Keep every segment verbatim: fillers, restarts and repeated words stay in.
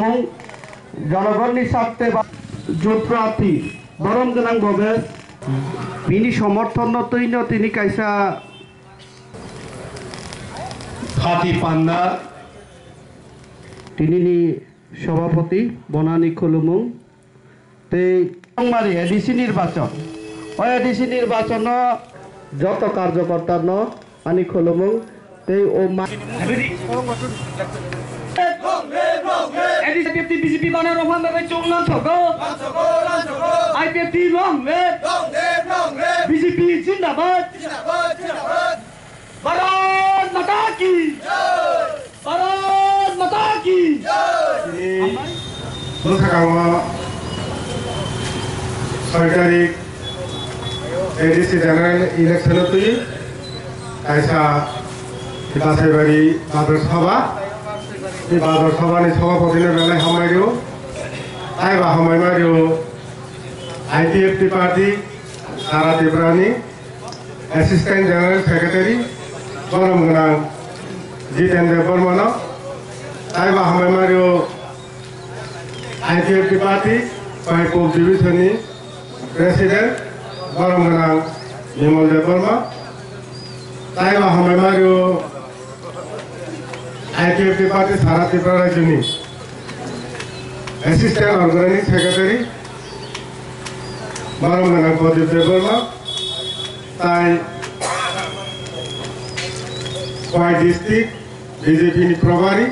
Jongni sakte ba jut prarthi borom gwnang bobe bini somorthonno twino tini kaisa khati panda tinini sobhapoti bonani khulumung tei Chongmari A D C nirbachon. O A D C nirbachono joto karjokortano ani khulumung tei o ma- A D C, I P F T, B J P bana rohang bai chong lang thogo. I P F T long live. B J P zindabad. Bharat Mata ki. Bharat Mata ki. Bwskango soi tarik A D C general election twi kaisa Basaibari Bazar Sabha, ni Bazar Sabha ni Sabhapati no belai hambai rio, taiba hambai ma rio I P F T party Sara Tripura ni Assistant General Secretary borom gwnang Jiten Debbarmano, taiba hambai ma rio I P F T party Paipok Division ni President borom gwnang Bimal Debbarma, taiba hambai ma rio I P F T party Sara Tripura Rajyoni Assistant Organizing Secretary borom gwnang Pradip Debbarma, tai Khowai District B J P ni Probari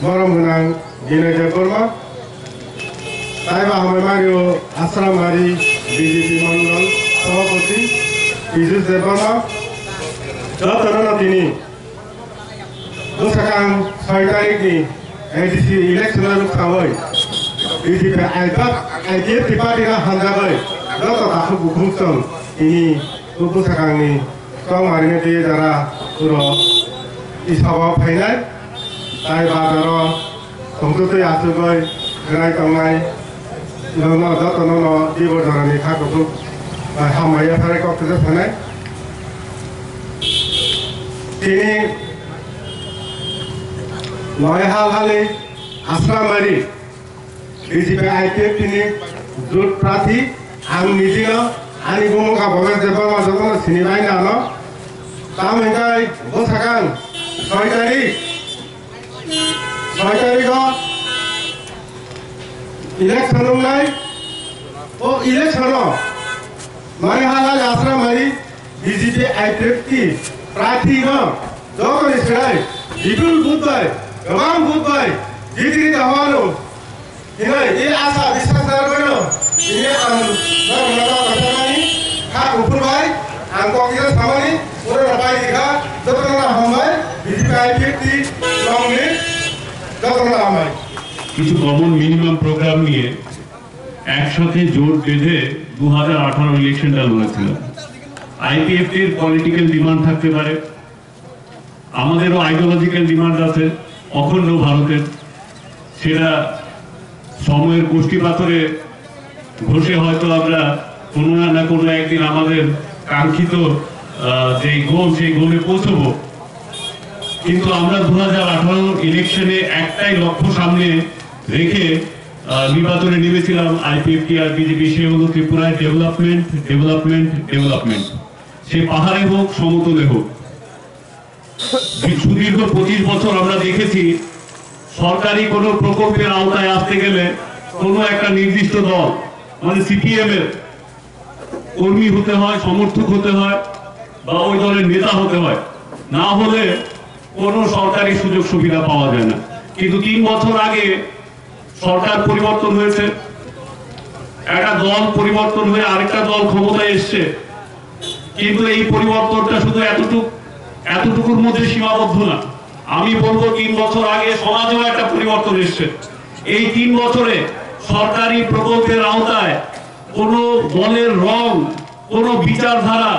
borom gwnang Binoy Debbarma, taiba hambai ma rio Asramari B J P Mandal Sabhapati Piyush Debbarma, jotono tini bwsakang soi tarik ni A D C election o rwksawi B J P I P F, I P F T party no hamjagwi joto takhuk bukhuk chwng tini bwsakang ni Chongmari ni twi jora puro isabo phainai, tai bazaro tongtwtwi achugwi gwnai tongnai, jotono, jotono no Dibor jorani kha kuthuk bai hambai yapharwi kok kwchak sanai. Tini noi hal hali Asramari B J P I P F T ni jut prarthi ang nijino ani bumung kha Bhobesh Debbarma jotono sini bai nano. Tamo hinkhe bwsakang soi tarik, soi tarikho election wngnai. O election o mani hal hal Asramari B J P I P F T prarthi no jotoni swrai bipul vote bai, kwbang vote bai jitiri tongwano hinwi e asa biswas narwkno tini ang norokno kok kwcharmani kha kuphur bai ang kok kisa samani oro pai dikha jotono hambai B J P I P F T long live jotono hambai. কিছু common minimum programme নিয়ে একসাথে জোট বেঁধে দু হাজার আঠারো ইলেকশনটা লড়েছিলাম। আইপিএফটির পলিটিক্যাল ডিমান্ড থাকতে পারে, আমাদেরও আইডিওলজিক্যাল ডিমান্ড আছে অখণ্ড ভারতের, সেটা সময়ের কষ্টি পাথরে ঘষে হয়তো আমরা কোনো না, না কোনো একদিন আমাদের কাঙ্ক্ষিত, আহ, যেই গোল, সেই গোলে পৌঁছবো। কিন্তু আমরা দু হাজার আঠারো ইলেকশনে একটাই লক্ষ্য সামনে রেখে, আহ, নির্বাচনে নেমেছিলাম আইপিএফটি আর বিজেপি, সে হলো ত্রিপুরায় ডেভেলপমেন্ট, ডেভেলপমেন্ট, ডেভেলপমেন্ট। সে পাহাড়ে হোক, সমতলে হোক। সুদীর্ঘ পঁচিশ বছর আমরা দেখেছি সরকারি কোনো প্রকল্পের আওতায় আসতে গেলে কোনো একটা নির্দিষ্ট দল, মানে সিপিএম এর কর্মী হতে হয়, সমর্থক হতে হয় বা ওই দলের নেতা হতে হয়, না হলে কোনো সরকারি সুযোগ সুবিধা পাওয়া যায় না। কিন্তু তিন বছর আগে সরকার পরিবর্তন হয়েছে, একটা দল পরিবর্তন হয়ে আরেকটা দল ক্ষমতায় এসছে, কিন্তু এই পরিবর্তনটা শুধু এতটুক, এতটুকুর মধ্যে সীমাবদ্ধ না। আমি বলবো, তিন বছর আগে সমাজেও একটা পরিবর্তন এসছে। এই তিন বছরে সরকারি প্রকল্পের আওতায় কোনো দলের রং, কোনো বিচারধারা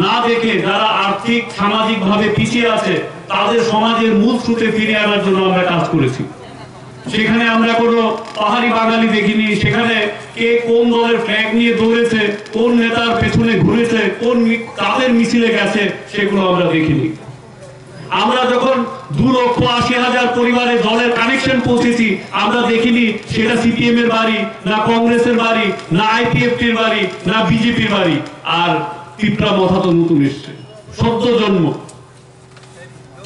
না দেখে যারা আর্থিক, সামাজিকভাবে পিছিয়ে আছে, তাদের সমাজের মূল স্রোতে ফিরিয়ে আনার জন্য আমরা কাজ করেছি। সেখানে আমরা কোনো পাহাড়ি বাঙালি দেখিনি, সেখানে কে কোন দলের ফ্ল্যাগ নিয়ে দৌড়েছে, কোন নেতার পেছনে ঘুরেছে, কোন মি-, কাদের মিছিলে গেছে, সেগুলো আমরা দেখিনি। আমরা যখন দু লক্ষ আশি হাজার পরিবারে জলের কানেকশন পৌঁছেছি। আমরা দেখিনি সেটা সিপিএম এর বাড়ি, না কংগ্রেসের বাড়ি, না আইপিএফটির বাড়ি, না বিজেপির বাড়ি। আর তিপ্রা মথা তো নতুন এসছে, সদ্য জন্ম।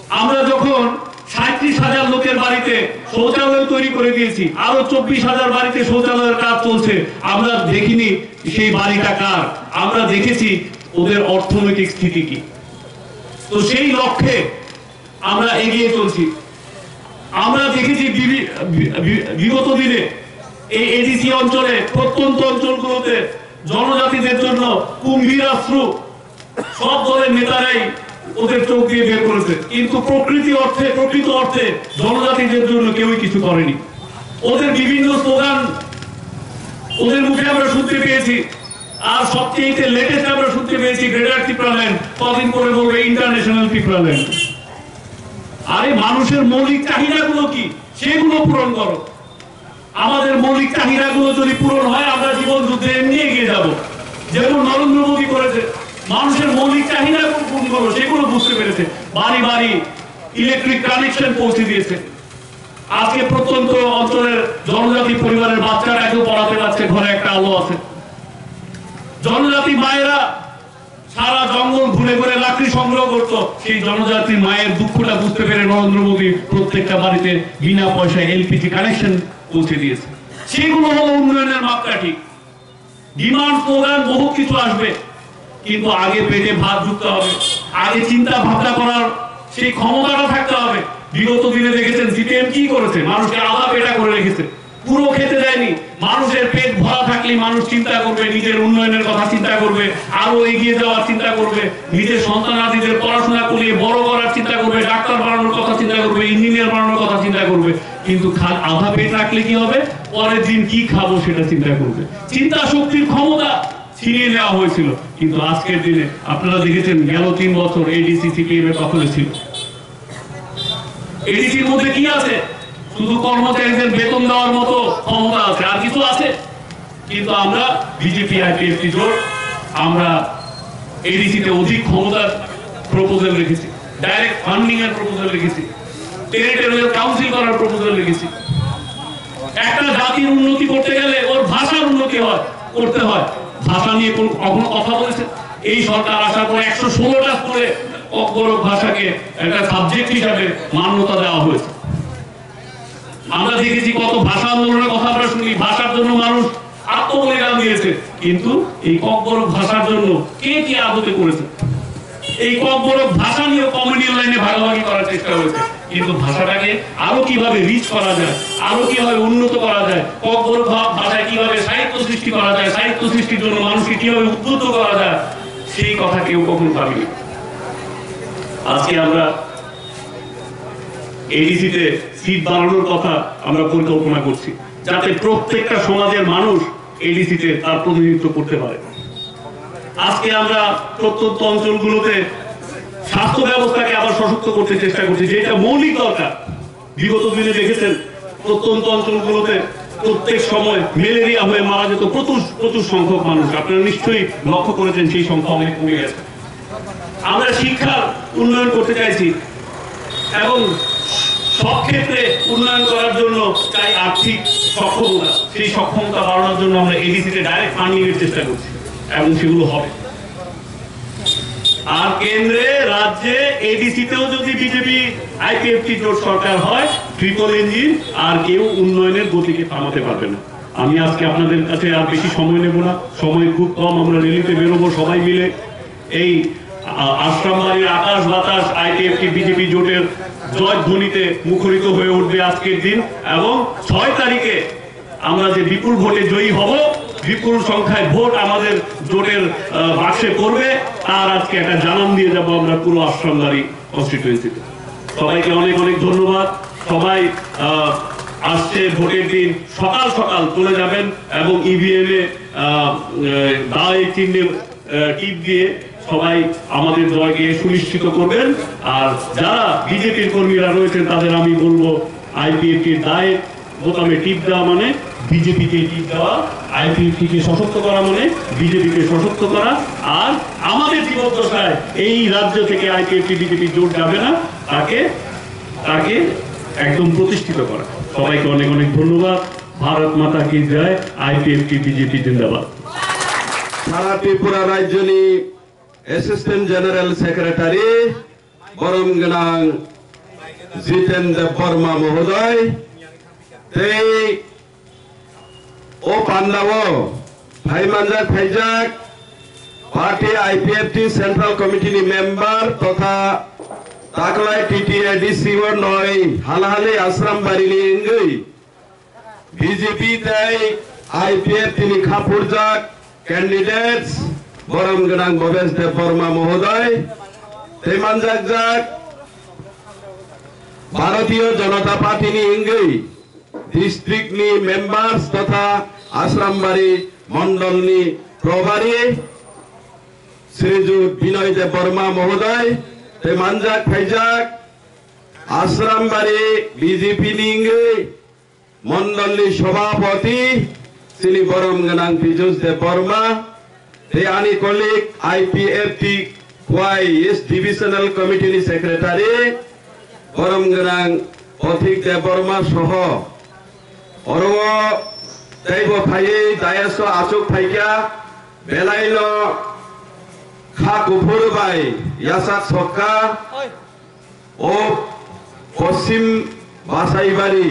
আমরা যখন সাঁইত্রিশ হাজার লোকের বাড়িতে শৌচালয় তৈরি করে দিয়েছি, আরো চব্বিশ হাজার বাড়িতে শৌচালয়ের কাজ চলছে, আমরা দেখিনি সেই বাড়িটা কার। আমরা দেখেছি ওদের অর্থনৈতিক স্থিতি কি। তো সেই লক্ষ্যে আমরা এগিয়ে চলছি। আমরা দেখেছি বিভি-, বি-, বি-, বিগত দিনে এই এডিসি অঞ্চলে, প্রত্যন্ত অঞ্চলগুলোতে জনজাতিদের জন্য কুম্ভীর আশ্রু সব দলের নেতারাই ওদের চোখ দিয়ে বের করেছে, কিন্তু প্রকৃতি অর্থে, প্রকৃত অর্থে জনজাতিদের জন্য কেউই কিছু করেনি। ওদের বিভিন্ন স্লোগান ওদের মুখে আমরা শুনতে পেয়েছি। আর সবচেয়ে লেটেস্ট আমরা শুনতে পেয়েছি, গ্রেটার টিপ্রাল্যান্ড, কদিন পরে বলবে ইন্টারন্যাশনাল টিপ্রাল্যান্ড। আরে, মানুষের মৌলিক চাহিদাগুলো কি, সেগুলো পূরণ করো। আমাদের মৌলিক চাহিদাগুলো যদি পূরণ হয়, আমরা জীবন যুদ্ধে এমনি এগিয়ে যাব। যেমন নরেন্দ্র মোদী করেছে, মানুষের মৌলিক চাহিদাগুলো পূরণ করো, সেগুলো বুঝতে পেরেছে। বাড়ি বাড়ি ইলেকট্রিক কানেকশন পৌঁছে দিয়েছে। আজকে প্রত্যন্ত অঞ্চলের জনজাতি পরিবারের বাচ্চারা কেউ পড়াতে পারছে, ঘরে একটা আলো আছে। জনজাতি মায়েরা সারা জঙ্গল ঘুরে ঘুরে লাকড়ি সংগ্রহ করত। সেই জনজাতি মায়ের দুঃখটা বুঝতে পেরে নরেন্দ্র মোদী প্রত্যেকটা বাড়িতে বিনা পয়সায় এলপিজি কানেকশন পৌঁছে দিয়েছে। সেগুলো হলো উন্নয়নের মাপকাঠি। ডিমান্ড স্লোগান বহুত কিছু আসবে, কিন্তু আগে পেটে ভাত ঢুকতে হবে, আগে চিন্তা ভাবনা করার সেই ক্ষমতাটা থাকতে হবে। বিগত দিনে দেখেছেন সিপিএম কি করেছে, মানুষকে আধা পেটা করে রেখেছে। পুরো খেতে দেয়নি। মানুষের পেট ভরা থাকলে মানুষ চিন্তা করবে, নিজের উন্নয়নের কথা চিন্তা করবে, আরো এগিয়ে যাওয়ার চিন্তা করবে, নিজের সন্তানাদিদের পড়াশোনা করিয়ে বড় করার চিন্তা করবে, ডাক্তার বানানোর কথা চিন্তা করবে, ইঞ্জিনিয়ার বানানোর কথা চিন্তা করবে। কিন্তু খা- আধা পেট রাখলে কি হবে? পরের দিন কি খাবো সেটা চিন্তা করবে। চিন্তা শক্তির ক্ষমতা ছিনিয়ে নেওয়া হয়েছিল, কিন্তু আজকের দিনে আপনারা দেখেছেন, গেল তিন বছর এডিসি সিপিএম এর দখলে ছিল। এডিসির মধ্যে কি আছে? শুধু কর্মচারীদের বেতন দেওয়ার মতো ক্ষমতা আছে, আর কিছু আছে? কিন্তু আমরা বিজেপি আইপিএফটি জোট, আমরা এডিসিতে অধিক ক্ষমতার প্রপোজাল রেখেছি, ডাইরেক্ট ফান্ডিং এর প্রপোজাল রেখেছি, টেরিটোরিয়াল কাউন্সিল করার প্রপোজাল রেখেছি। একটা জাতির উন্নতি করতে গেলে ওর ভাষার উন্নতি হয়, করতে হয়। ভাষা নিয়ে কোন, কখনো কথা বলেছে? এই সরকার আসার পর একশো ষোলোটা স্কুলে ককবরক ভাষাকে একটা সাবজেক্ট হিসাবে মান্যতা দেওয়া হয়েছে। আমরা দেখেছি কত ভাষা আন্দোলনের কথা আমরা শুনি, ভাষার জন্য মানুষ আত্মবলিদান দিয়েছে, কিন্তু এই ককবরক ভাষার জন্য কে কি আদতে করেছে? এই ককবরক ভাষা নিয়ে কমিউনাল লাইনে ভাগাভাগি করার চেষ্টা হয়েছে, কিন্তু ভাষাটাকে আরো কিভাবে রিচ করা যায়, আরো কিভাবে উন্নত করা যায়, ককবরক ভা- ভাষায় কিভাবে সাহিত্য সৃষ্টি করা যায়, সাহিত্য সৃষ্টির জন্য মানুষকে কিভাবে উদ্বুদ্ধ করা যায়, সেই কথা কেউ কখনো ভাবেনি। আজকে আমরা এডিসিতে সিট বাড়ানোর কথা আমরা পরিকল্পনা করছি, যাতে প্রত্যেকটা সমাজের মানুষ এডিসিতে তার প্রতিনিধিত্ব করতে পারে। আজকে আমরা প্রত্যন্ত অঞ্চলগুলোতে স্বাস্থ্য ব্যবস্থাকে আবার সশক্ত করতে চেষ্টা করছি, যেটা মৌলিক দরকার। বিগত দিনে দেখেছেন, প্রত্যন্ত অঞ্চলগুলোতে প্রত্যেক সময় ম্যালেরিয়া হয়ে মারা যেত প্রচুর, প্রচুর সংখ্যক মানুষ। আপনারা নিশ্চয়ই লক্ষ্য করেছেন, সেই সংখ্যা অনেক কমে গেছে। আমরা শিক্ষার উন্নয়ন করতে চাইছি এবং সব ক্ষেত্রে উন্নয়ন করার জন্য চাই আর্থিক সক্ষমতা। সেই সক্ষমতা বাড়ানোর জন্য আমরা এডিসিতে ডাইরেক্ট ফান্ডিং এর চেষ্টা করছি এবং সেগুলো হবে। আর কেন্দ্রে, রাজ্যে এডিসিতেও যদি বিজেপি আইপিএফটি জোট সরকার হয়, ট্রিপল ইঞ্জিন, আর কেউ উন্নয়নের গতিকে থামাতে পারবে না। আমি আজকে আপনাদের কাছে আর বেশি সময় নেব না, সময় খুব কম। আমরা র্যালিতে বেরোবো সবাই মিলে। এই, আ, আশ্রামবাড়ির আকাশ বাতাস আইপিএফটি বিজেপি জোটের জয়ধ্বনিতে মুখরিত হয়ে উঠবে আজকের দিন। এবং ছয় তারিখে আমরা যে বিপুল ভোটে জয়ী হব, বিপুল সংখ্যায় ভোট আমাদের জোটের, আহ, বাক্সে পড়বে, তার আজকে একটা জানান দিয়ে যাব আমরা পুরো আশ্রামবাড়ি কনস্টিটুয়েন্সিতে। সবাইকে অনেক অনেক ধন্যবাদ। সবাই, আহ, আসছে ভোটের দিন সকাল সকাল চলে যাবেন এবং ইভিএম এ, আহ, আহ, দায় চিহ্নে আহ, টিপ দিয়ে সবাই আমাদের জয়কে সুনিশ্চিত করবেন। আর যারা বিজেপির কর্মীরা রয়েছেন, তাদের আমি বলবো, আইপিএফটির দায়ে বোতামে টিপ দেওয়া মানে বিজেপিকে টিপ দেওয়া, আইপিএফটিকে সশক্ত করা মানে বিজেপিকে সশক্ত করা। আর আমাদের জীবদ্দশায় এই রাজ্য থেকে আইপিএফটি বিজেপি জোট যাবে না, তাকে তাকে একদম প্রতিষ্ঠিত করা। সবাইকে অনেক অনেক ধন্যবাদ। ভারত মাতা কি জয়। আইপিএফটি বিজেপি জিন্দাবাদ। সারা ত্রিপুরা রাজ্যনি অ্যাসিস্ট্যান্ট জেনারেল সেক্রেটারি বরম গণাং জিতেন দেববর্মা মহোদয়, tei o pandao phaimanjak phaijak party I P F T Central Committee ni member totha taklai T T A D C o noi halhali Asrambari ni wngwi B J P tei I P F T ni khapurjak candidates borom gwnang Bhabesh Debbarma mohoday tei manjakjak Bharatiya Janata Party ni wngwi district ni members totha Asrambari mondol ni probari Srijut Binoy Debbarma mohoday tei manjak phaijak Asrambari B J P ni wngwi Mondolni Sobhapoti chini borom gwnang Pijus Debbarma, tei ani colleague I P F T Khwai East Divisional Committee ni Secretary borom gwnang Pathik Debbarma soho oro teibo phaiwi dais o achuk phaikha, belaino kha kuphur bai yachak sokha. O Poschim Basaibari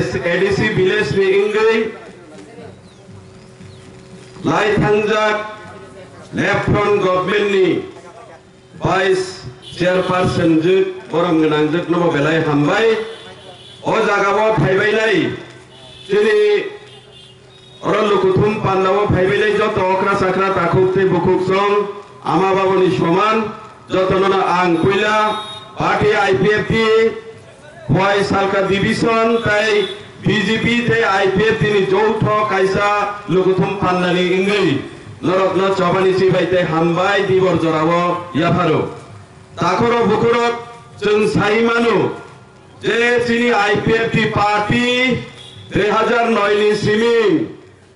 S A D C village ni wngwi lai thangjak left front government ni vice chairperson jwk borom gwnang jwk nobo belai hambai. O jaga o phaibainai chini Oro lukuthum pandao phaibainai joto okra chakra takhuk tei bukhuk song ama babuni soman jotono ang puila party I P F T Khwai Salka Division tei B J P tei I P F T ni joutho kaisa lukuthum pandani wngwi norokno chobani chibai tei hambai dibor jorao yapharo. Takhoro bukhurok chwng sai mano. Je chini I P F T party dui hazar noi ni simi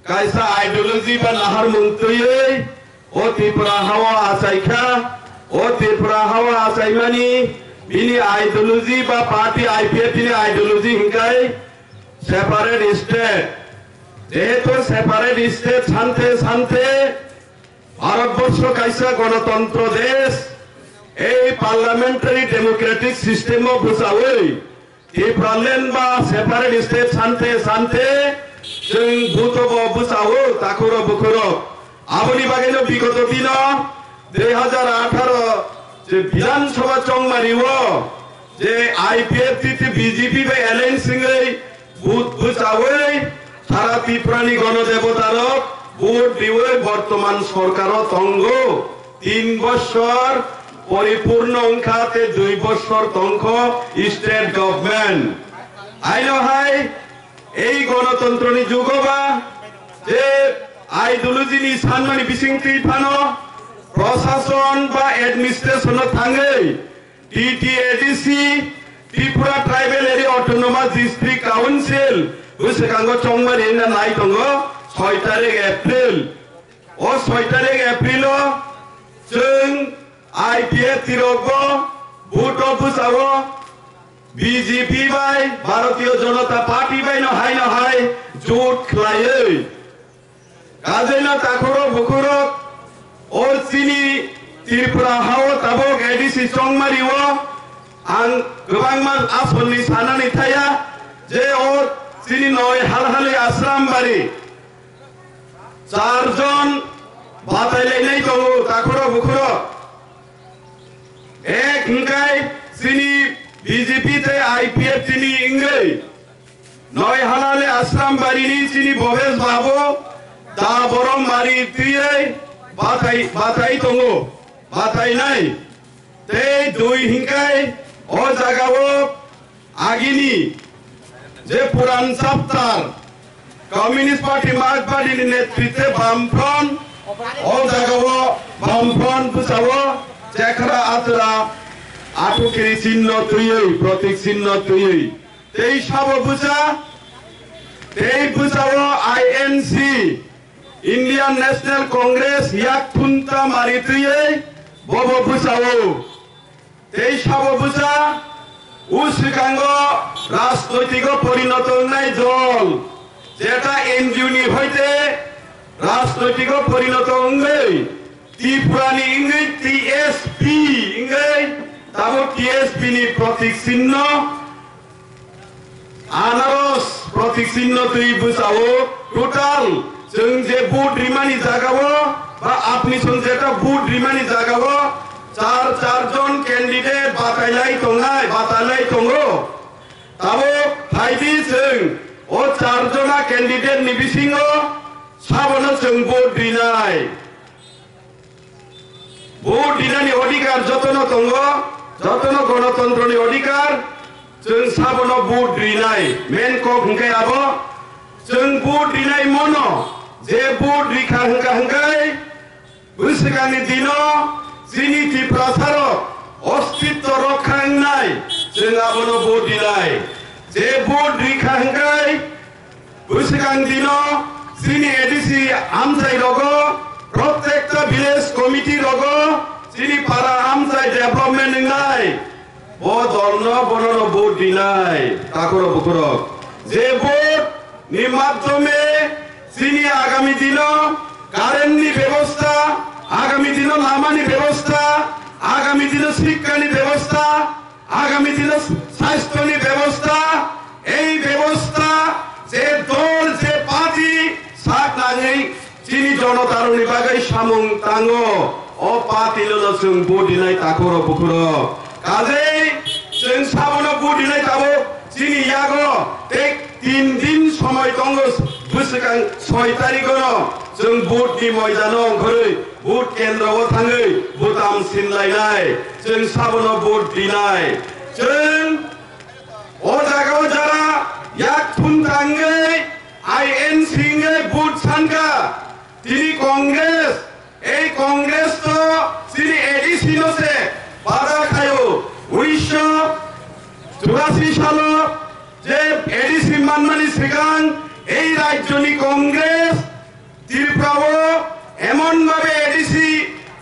kaisa ideology ba naharmung twiwi o Tripura hao achaikha, o Tripura hao achaimani bini ideology ba party I P F T ni ideology hinkai separate state. Jehetu separate state sante sante Bharatborsho kaisa gonotontro desh, ei parliamentary democratic system o bwchawi Tipraland ba separate state sante sante chwng bhuto bo bwchawo takhuro bukhuro. Aboni bagwino bigoto dino dui hazar atharo je Bidhan Sabha chongmari o je I P F T tei B J P bai alliance wngwi Vote bwchawi sara Tripurani gonodebatarok vote riwi bortoman sorkaro tongo. Tin bossor poripurno wngkha tei dui bossor tongkho state government. Aino hai ei gonotontroni jugo ba je ideology ni sanmani bisingtwi phano prosason ba administration no thangwi T T A D C, Tripura Tribal Area Autonomous District Council, bwswkango chongmani wngna nai tongo soi tarik April. O soi tarik April o chwng I P F T rokbo vote o bwchawo B J P bai Bharatiya Janata Party bai no hai no hai jut khlaiwi. Kajaino takhurok bukhurok o chini Tripura hao tabuk A D C chongmari o ang kwbangma asonni sanani thaya je o chini noi halhali Asrambari charjon batai lainai tongo takhurok bukhurok. Ek hwnkhe chini B J P tei I P F T ni wngwi noi halali Asram barini chini Bhobesh Babu da borok mari twiwi bathai, bathai tongo, bathainai. Tei dui hwnkhe o jagao agini je puran chapter Communist Party, Marxist Party ni netritwe Bamfront, o jagao Bamfront bwsao chekhra atura atukiri chinno twiwi, protik chinno twiwi. Tei sabo bwsa, tei bwsao I N C, Indian National Congress yak thunta mari twiwi bobo bwsao. Tei sabo bwsa O swkango rajnoitiko porinoto wngnai dol, jeta N G O ni hoite rajnoitiko porinoto wngwi Tripura ni wngwi T S P wngwi tabuk T S P ni protik chinno, anaros protik chinno twi bwsao total chwng je vote rimani jagao ba apni song jeta vote rimani jagao char char jon candidate batailai tongnai, batailai tongo. Tabuk phaidi chwng o char jona candidate ni bisingo sabono chwng vote rinai. Vote rinani odhikar jotono tongo, jotono gonotontroni odhikar, chwng sabono vote rinai. Main kok hwnkhe abo, chwng vote rinai mono, je vote rikha hwnkha hwnkhe, bwswkangni dino chini Tiprasarok ostitto rokha wngnai, chwng abono vote rinai. Je vote rikha hwnkhe, bwswkang dino chini A D C amchai rogo, protekta village committee rogo chini para amchai development wngnai. Bo dolno bonono vote rinai, takhurok bukhurok. Je vote ni madhyome chini agami dino current ni bebosta, agami dino lama ni bebosta, agami dino sikka ni bebosta, agami dino sasthoni bebosta, ei bebosta je dol, je party sak nangwi chini jonotarokni bagwi samung tango, o party no chwng vote rinai takhurok bukhurok. Kajei chwng sabono vote rinai tabuk chini yago tei tin din somoi tongo, bwswkang soi tarikh no chwng vote ni moidano ongkhorwi vote kendro o thangwi bwtam sinlainai, chwng sabono vote rinai. Chwng o jagao jara yak thum tangwi I N C wngwi vote sankha, tini Congress, ei Congress to chini A D C no se pada khaio. Unisho churasi salo je A D C manmani swkang ei rajyoni Congress Tripura o emon bhabe A D C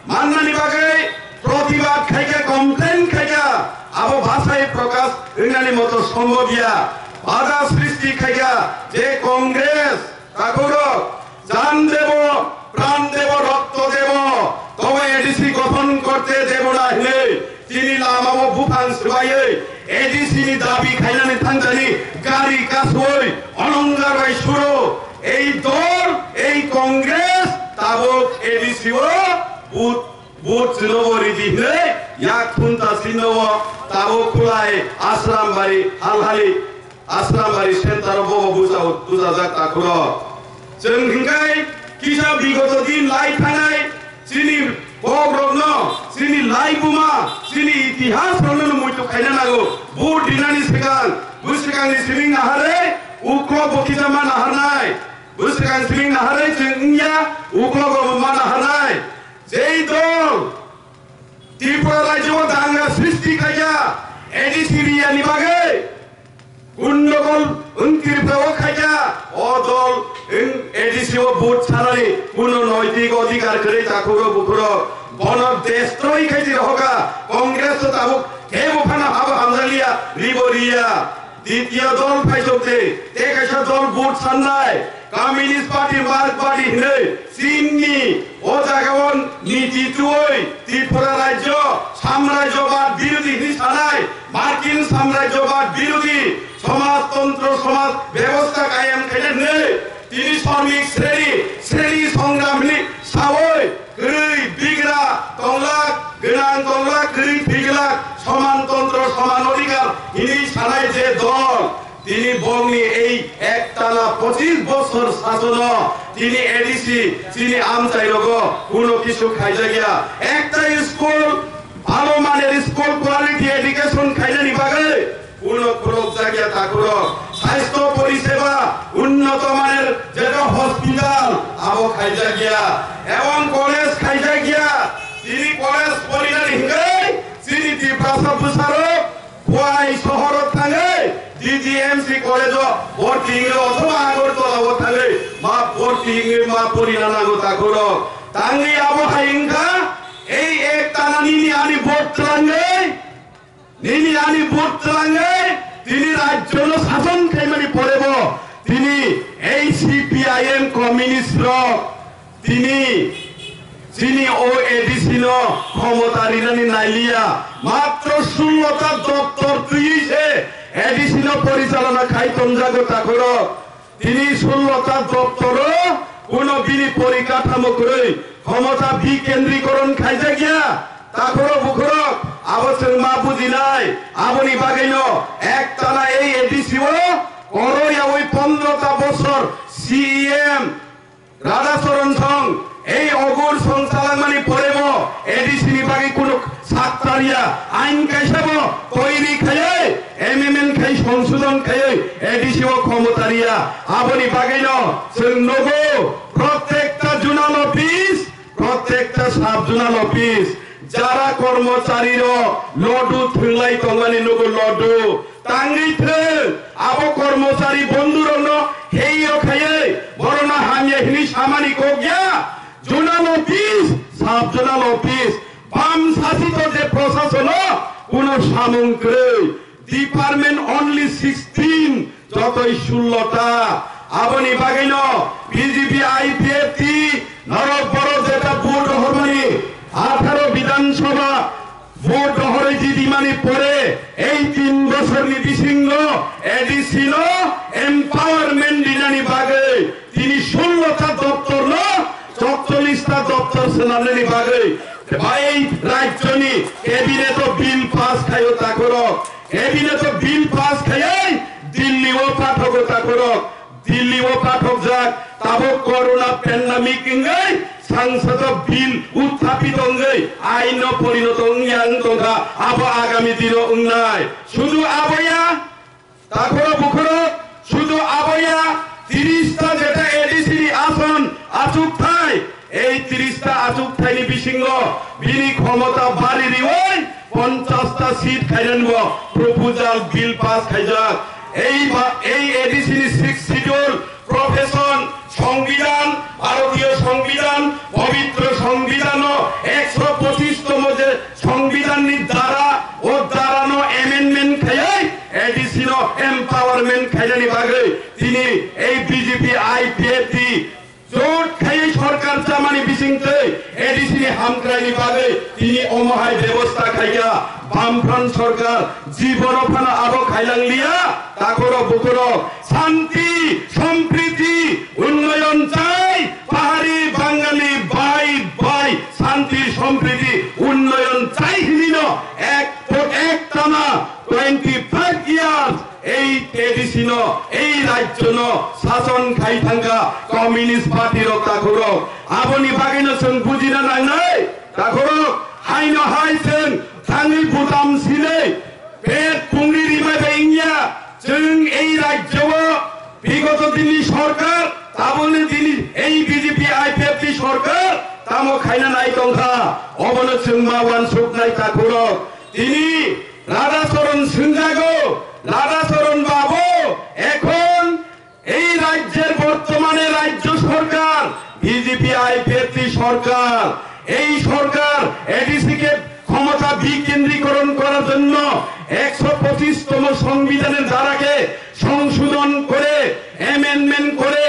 mannani bagwi protibad khaikha, complain khaikha, abo bhasai prokash wngnani moto sombhob ya. Bada srishti khaikha je Congress takhurok, jan debo, pran debo, rokto debo, tobo A D C gothon korte debo na hinwi tini lamao buphang swbaiwi A D C ni dabi khainani thangthani gari kasui Olongar bai suro ei dol, ei Congress tabuk A D C o vote, vote chwnobo ridi hinwi yak thunta sinno o tabuk khulai Asrambari halhali Asrambari center o bobo buja, bujajak takhurok. Chwng hwnkhe kisa bigoto din lai thanai chini kokrokno, chini laibuma, chini itihasrokno muitu khaina nango. Vote rinani swkang, bwswkangni siming naharwi uklogo kisa ma naharnai. Bwswkang siming naharwi chwng wngya, uklogo ma naharnai. Jei dol Tripura rajyo o danga srishti khaikha, A D C riyani bagwi gundogol wng Tripura o khaikha, o dol wng A D C o vote sanani kuno noitik odhikar kwrwi takhurok bukhurok. Bono destroy khai twi rohokha, Congress to tabuk teibo phano habo hamjakliya, ribo riya. Ditya dol phaisokte, tei kaisa dol vote sannai, Communist Party, Mark Party hinwi chini o jagao niti twiwi Tripura rajyo samrajyobad birodhi hinwi sanai, Markin samrajyobad birodhi, somajtontro somaj bebosta kayam khaina hinwi tini shramik sreni, sreni songram hinwi sawi kwrwi bigra tonglak, gwnang tonglak, kwrwi thwiglak, soman tontro, soman odhikar hinwi sanai je dol, tini bongni ei ektala pochis bosor sasono tini A D C chini amchai rogo kuno kisu khaijakya. Ekta school, bhalo maner school, quality education khainani bagwi Ulo khulokjakya takhurok, sasthyo poriseba unnoto maner jeta hospital abo khaijakya, ebong college khaijakya. Chini college porinani hingke chini Tiprasa bwsarok Khowai sohoro thangwi D D M C college o borti wngwi othoba Agartala o thangwi ma borti wngwi ma porina nango takhurok. Tangwi abo hai wngkha ei ek tanani ni ani vote twlangwi Nini ani vote twlangwi tini rajyono sason khaimani porebo tini ei C P I M communist rok tini chini o A D C no khomota rinani nailiya. Matro sullo ta doptor twiwi se A D C no porichalona khai tongjago takhorok. Tini sullo ta doptoro kuno bini porikathamo kwrwi, khomota bikendrikoron khaijakya. Takhorok bukhorok abo chwng ma bujinai. Aboni bagwino ektala ei A D C o koroyawi pondro ta bosor C E M Radhacharan Song, ei ogur song chalangmani porebo A D C ni bagwi kunu saktarya ain kaisabo toiri khayai, amendment khai songsodon khayai A D C o khomotariya. Aboni bagwino chwng nogo prottekta zonal office, prottekta sub zonal office, jara kormochari rok lodu thwnglai tongmani nogo lodu. Tangwi thwng, abo kormochari bondhurokno heiyo khaiwi borokno hamya hwnwi samani kok ya. Zonal office, sub zonal office, bam sasito je prosasono kuno samung kwrwi. Department only sixteen, jotoi sullo ta. Aboni bagwino B J P I P F T norok borok jeta vote rohormani atharo Bidhan Sabha vote rohorwi jidimani pore ei tin bosorni bisingo A D C no empowerment dinani bagwi tini sullo ta doptorno chokchollis ta doptor swnamnani bagwi bai rajyoni cabinet o bill pass khaio takhorok, cabinet o bill pass khaiwi Delhi o pathogo takhorok. Delhi o pathokjak, tabuk corona pandemic wngwi sangsado bill uthapit wngwi aino porinoto wngya wng tongkha, abo agami dino wngnai. Sudu aboya, takhoro bukhoro, sudu aboya, tiris ta jeta A D C ni ason achukthai, ei tiris ta achukthaini bisingo bini khomota bari riwi ponchash ta seat khainani bo proposal bill pass khaijak. Ei ba, ei A D C ni sixth schedule, profession, সংবিধান, ভারতীয় সংবিধান, পবিত্র সংবিধানও একশো পঁচিশতম যে সংবিধাননি ধারা, ও ধারানো amendment খাইয়াই A D C no empowerment খাইনানি বাগৈ তিনি এই B J P I P F T জোট খাইয়াই সরকার চামানি বিসিংতে A D C ni hamkraini bagwi tini omo hai bebosta khaikha. Bamfront sorkar jibono phano abo khailang liya. Takhoro bukhoro santi, sompriti, unnoyon chai, pahari, bangali, bai, bai, santi, sompriti, unnoyon chai hinino ek, ek tama twenty five years ei A D C no, ei rajyo no sason khai thangkha Communist Party rok takhurok. Aboni bagwi no chwng bujina nangnai takhurok. Haino hai chwng thangwi butam sinai pet pungni rimai bai wngya. Chwng ei rajyo o bigoto dinni sorkar, tabukni dini ei B J P I P F T sorkar tamo khaina nai tongkha, obono chwng ma uansuknai takhurok. Tini Radhacharan swngjago, Radhacharan babu, ekhon ei rajyer bortomane rajyo sorkar, B J P I P F T sorkar, ei sorkar A D C ke ক্ষমতা বিকেন্দ্রীকরণ করার জন্য একশো পঁচিশতম সংবিধানের ধারাকে সংশোধন করে, amendment করে,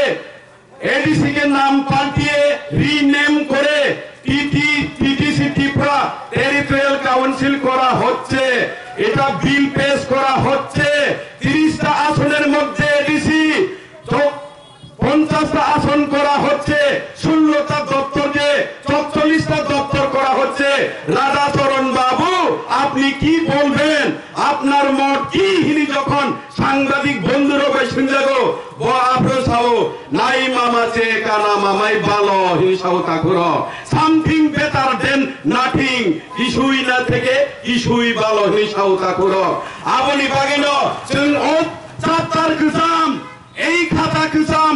A D C কে নাম পাল্টিয়ে রিনেম করে TT, TTC Tripura territorial council করা হচ্ছে। এটা বিল পেশ করা হচ্ছে। তিরিশটা আসনের মধ্যে এডিসি, তো পঞ্চাশটা আসন করা হচ্ছে, ষোলোটা দপ্তরকে, চল্লিশটা দপ্তর করা হচ্ছে। রাধাচরণ বাবু, আপনি কি বলবেন? আপনার মত কি? হিনি যখন সাংবাদিক বন্ধুরা ভাই শুনজাগো, bo aphro sao, nai mama che kana mamai balo hini sao takhuro. Something better than nothing. Kisui na theke, kisui balo hini sao takhuro. Aboni bagino, chwng o chapter kwcham, ei khata kwcham,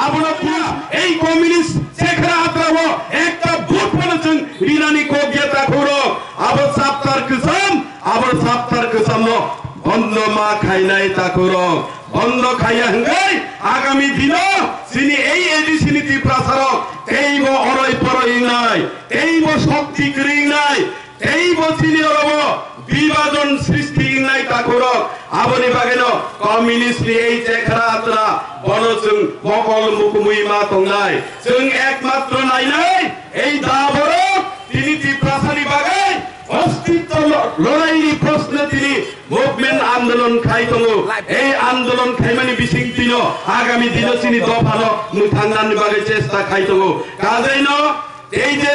abono pus, ei communist Shekhar Hatrao ekta vote phano chwng rinani kok ya takhuro. Abo chapter kwcham, abo chapter kwchamo bondo ma khainai takhuro. Bondo khaiya hwnkhe agami dino chini ei A D C ni Tiprasarok teibo oroi poroi wngnai, teibo shokti kwrwi wngnai, teibo chini orobo B Bibhajon srishti wngnai takhurok, aboni bagwino communist ni ei chekhara atra bono chwng mokol mukumui ma tongnai. Chwng ekmatro nainai ei da borok tini Tiprasani bagwi ostitto lo-, loraini proshno tini movement andolon khai tongo. Ei andolon khaimani bising tino agami dino chini dophano mwthangnani bagwi chesta khai tongo. Kajaino ei je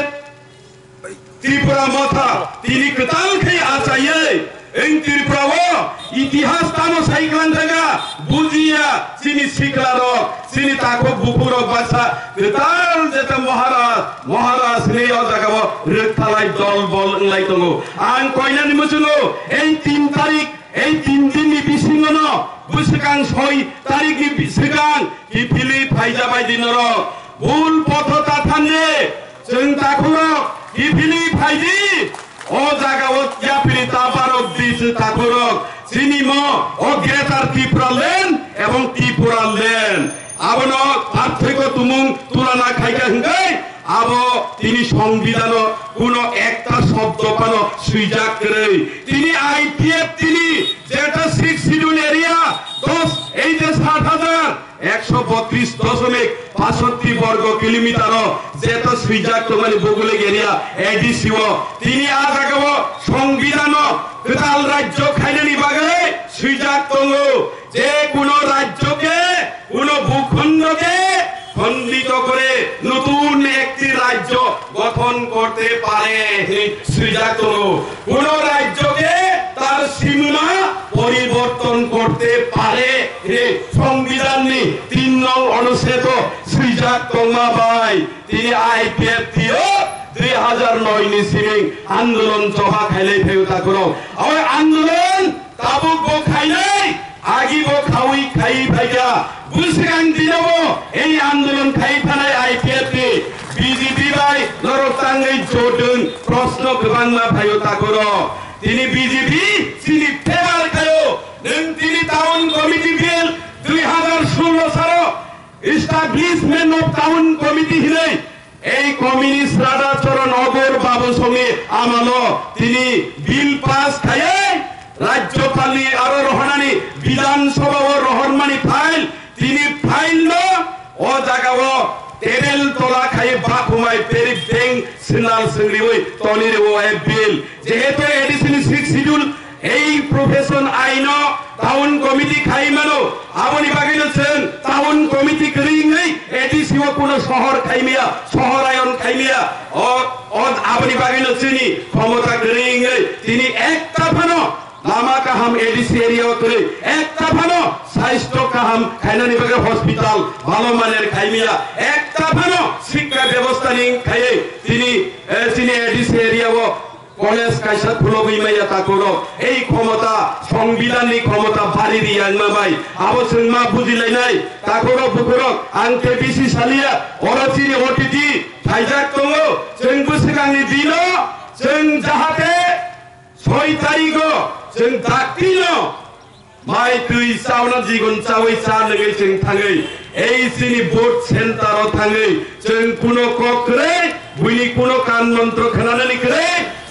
Tripura Motha tini kwtal khe achaiwi, wng Tripura o itihas tamo sai kwlang jaga bujiya chini sikla rok, chini takhuk bukhuk rok baksa kwtal jeta Maharaj, Maharaj hinwi o jaga o rwkthalai dol bol wnglai tongo. Ang koinani muchungo ei tin tarik, ei tin din ni bisingo no bwswkang soi tarik ni bi-, swkang kiphilwi phaijabai di norok. Bul potho ta thanne, chwng takhurok kiphilwi phaidi. O jaga o yapri ta barok di chwng takhurok. Chini mo o Greater Tipraland ebong Tipraland. Abono parthoiko tumung tulana khaikha hwnkhe abo tini songbidano kuno ekta shobdo phano swijak kwrwi. Tini I P F T ni jeta six schedule area dos, ei je sat hajar ekso botris doshomik pasotti borgo kilometer o jeto swijak tongmani Bogolek area A D C o tini a jaga o songbidano kwtal rajyo khainani bagwi swijak tongo. Je kuno rajyoke, kuno bhukhondo ke khondito kore notun ekti rajyo gothon korte pare hinwi swijak tongo. Kuno rajyoke tar simona poriborton korte pare hinwi songbidhanni tin nong onuchedo swijak tongma bai tini I P F T o dui hajar noi ni siming andolon choba khailai phaio takhurok. Oi andolon tabuk bo khainai, agi bo khaui khai phaikha. Bwswkang dino bo ei andolon khai phanai I P F T, B J P bai norok tangwi jotwng, proshno kwbangma phaio takhurok. Tini B J P chini favour khaio. Nwng tini town committee bill dui hajar sullo saro establishment of town committee hinwi ei communist Radha Charan Agarwal babu songni amalo tini bill pass khaiwi Rajyapalni aro rohornani Bidhan Sabha o rohormani file, tini file no o jaga o table tola khaiwi bakhumai peri beng sinal sengriwi toni rwo ei bill. Jehetu A D C ni six schedule ei profession aino town committee khai mano, aboni bagwino chwng town committee kwrwi wngwi A D C o kuno sohor khaimiya, sohor ayon khaimiya. O, o, aboni bagwino chini khomota kwrwi wngwi tini ekta phano lama kaham A D C area o kwrwi, ekta phano sasthyo kaham khainani bagwi hospital bhalo maner khaimiya, ekta phano sikka bebostha ni khaiwi tini, eh, chini A D C area o college kaisa khulogwi maya takhurok. Ei khomota, songbidhanni khomota bari riyangma bai. Abo chwng ma bujilainai. Takhurok bukhurok, ang tei bisi saliya. Oro chini otiti phaijak tongo. Chwng bwswkangni dino, chwng jahate soi tarikho, chwng daktino mai twi chauna jigon chawi cha nungwi chwng thangwi, ei chini vote center o thangwi, chwng kuno kok kwrwi, buini kuno kan montro khnanani kwrwi,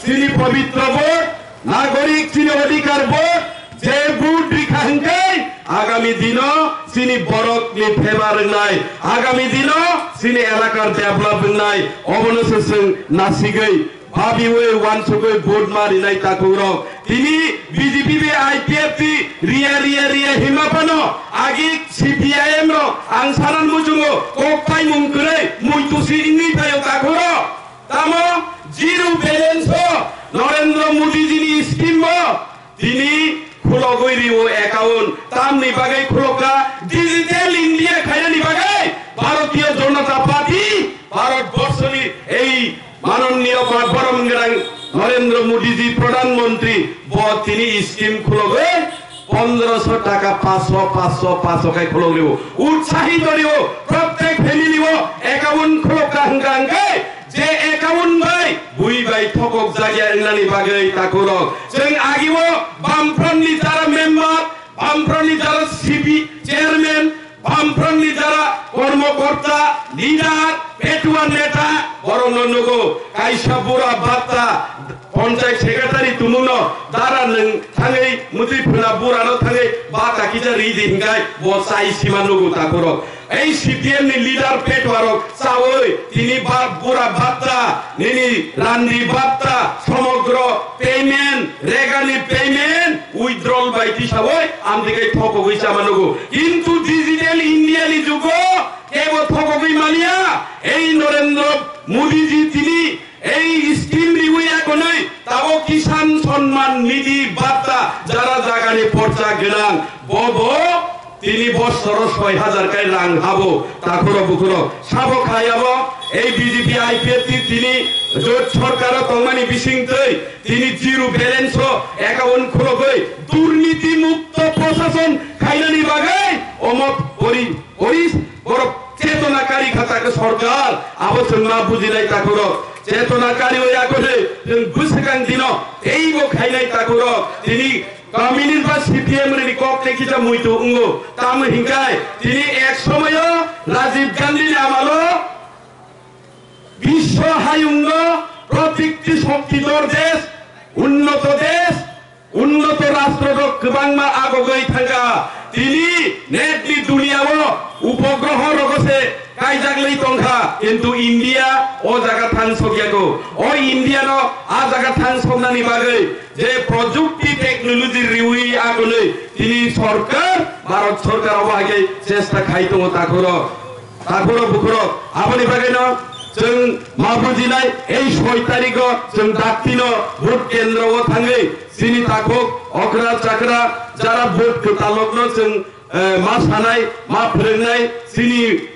chini pabitro vote, nagorik chini odhikar vote, je vote rikha hwnkhe agami dino chini borokni favour wngnai, agami dino chini elakar develop wngnai, obono se chwng nasigwi. Babiwi wansugwi vote ma rinai takhurok. Tini B J P bai I P F T riya, riya, riya hima phano agi C P I M rok ang sanan muchungo kok paimung kwrwi muitu si wngwi phaio takhurok. Tamo zero balance o Narendra Modi ji ni scheme bo tini khulogwi rio account. Tamni bagwi khulokha? Digital India khainani bagwi Bharatiya Janata Party Bharat Borshoni ei Mananiya ba borom gwnang Narendra Modi ji Pradhan Mantri bo tini scheme khulogwi pondroso taka paso, paso, paso khai khulogwi rio. Utsahito rio, prottek family o account khulokha hwnkha hwnkhe je account bai bui bai thokok jakya wngnani bagwi takhurok. Chwng agio Bamfront ni jara member, Bamfront ni jara C P chairman, Bamfront ni jara kormokorta, leader, Tua neta borokno nugo, kaisa bura batta, ponchayat secretary tumungno dara nwng thangwi, mutwi phwna burano thangwi batta kisa ridi hinkai bo chai sima nugo takhurok. Ei C P M ni leader petwarok chawi tini ba bura batta, nini randi batta, somogro payment, regani payment, withdrawal bai tisawi amtwi kai thokogwi chama nugo. Kintu digital India ni jugo kebo thokogwi maliya. Ei Narendra Modi ji tini ei scheme riwi akonwi tabo Kisan Samman Nidhi Bhatta jara jagani porcha gwnang bobo tini bosoro soi hajar kai rang habo takhuro bukhuro sabo khayabo ei B J P I P F T tini jot sorkaro tongmani bisingtwi tini zero balance o account khulogwi durniti mukto prosason khainani bagwi omo pori Oris borok chetona kari kha ta khe sorkar, abo chwng ma bujinai takhurok. Chetona kari oi akhone chwng bwswkang dino teibo khainai takhurok. Tini communist ba C P M ni kok tei kisa muitu wngo. Tamo hinkai tini ek somoyo Rajiv Gandhi ni amalo biswa hayungno protikti shokti dor desh, unnoto desh, Unnoto rashtrorok kwbangma agogwi thangkha. Tini netni duniao upogroho rogo se kaijaklwi tongkha, kintu India o jaga thang sokyago. O Indiano a jaga thang soknani bagwi je projukti technology riwi agonwi tini sorkar, Bharat sorkar obo hai khe chesta khai tongo takhurok. Takhurok bukhurok, aboni bagwino chwng ma bujinai, ei soi tarikho chwng daktino vote kendro o thangwi chini takhuk okra chakra jara vote kwtalokno chwng, eh, ma sanai, ma phwrwngnai, chini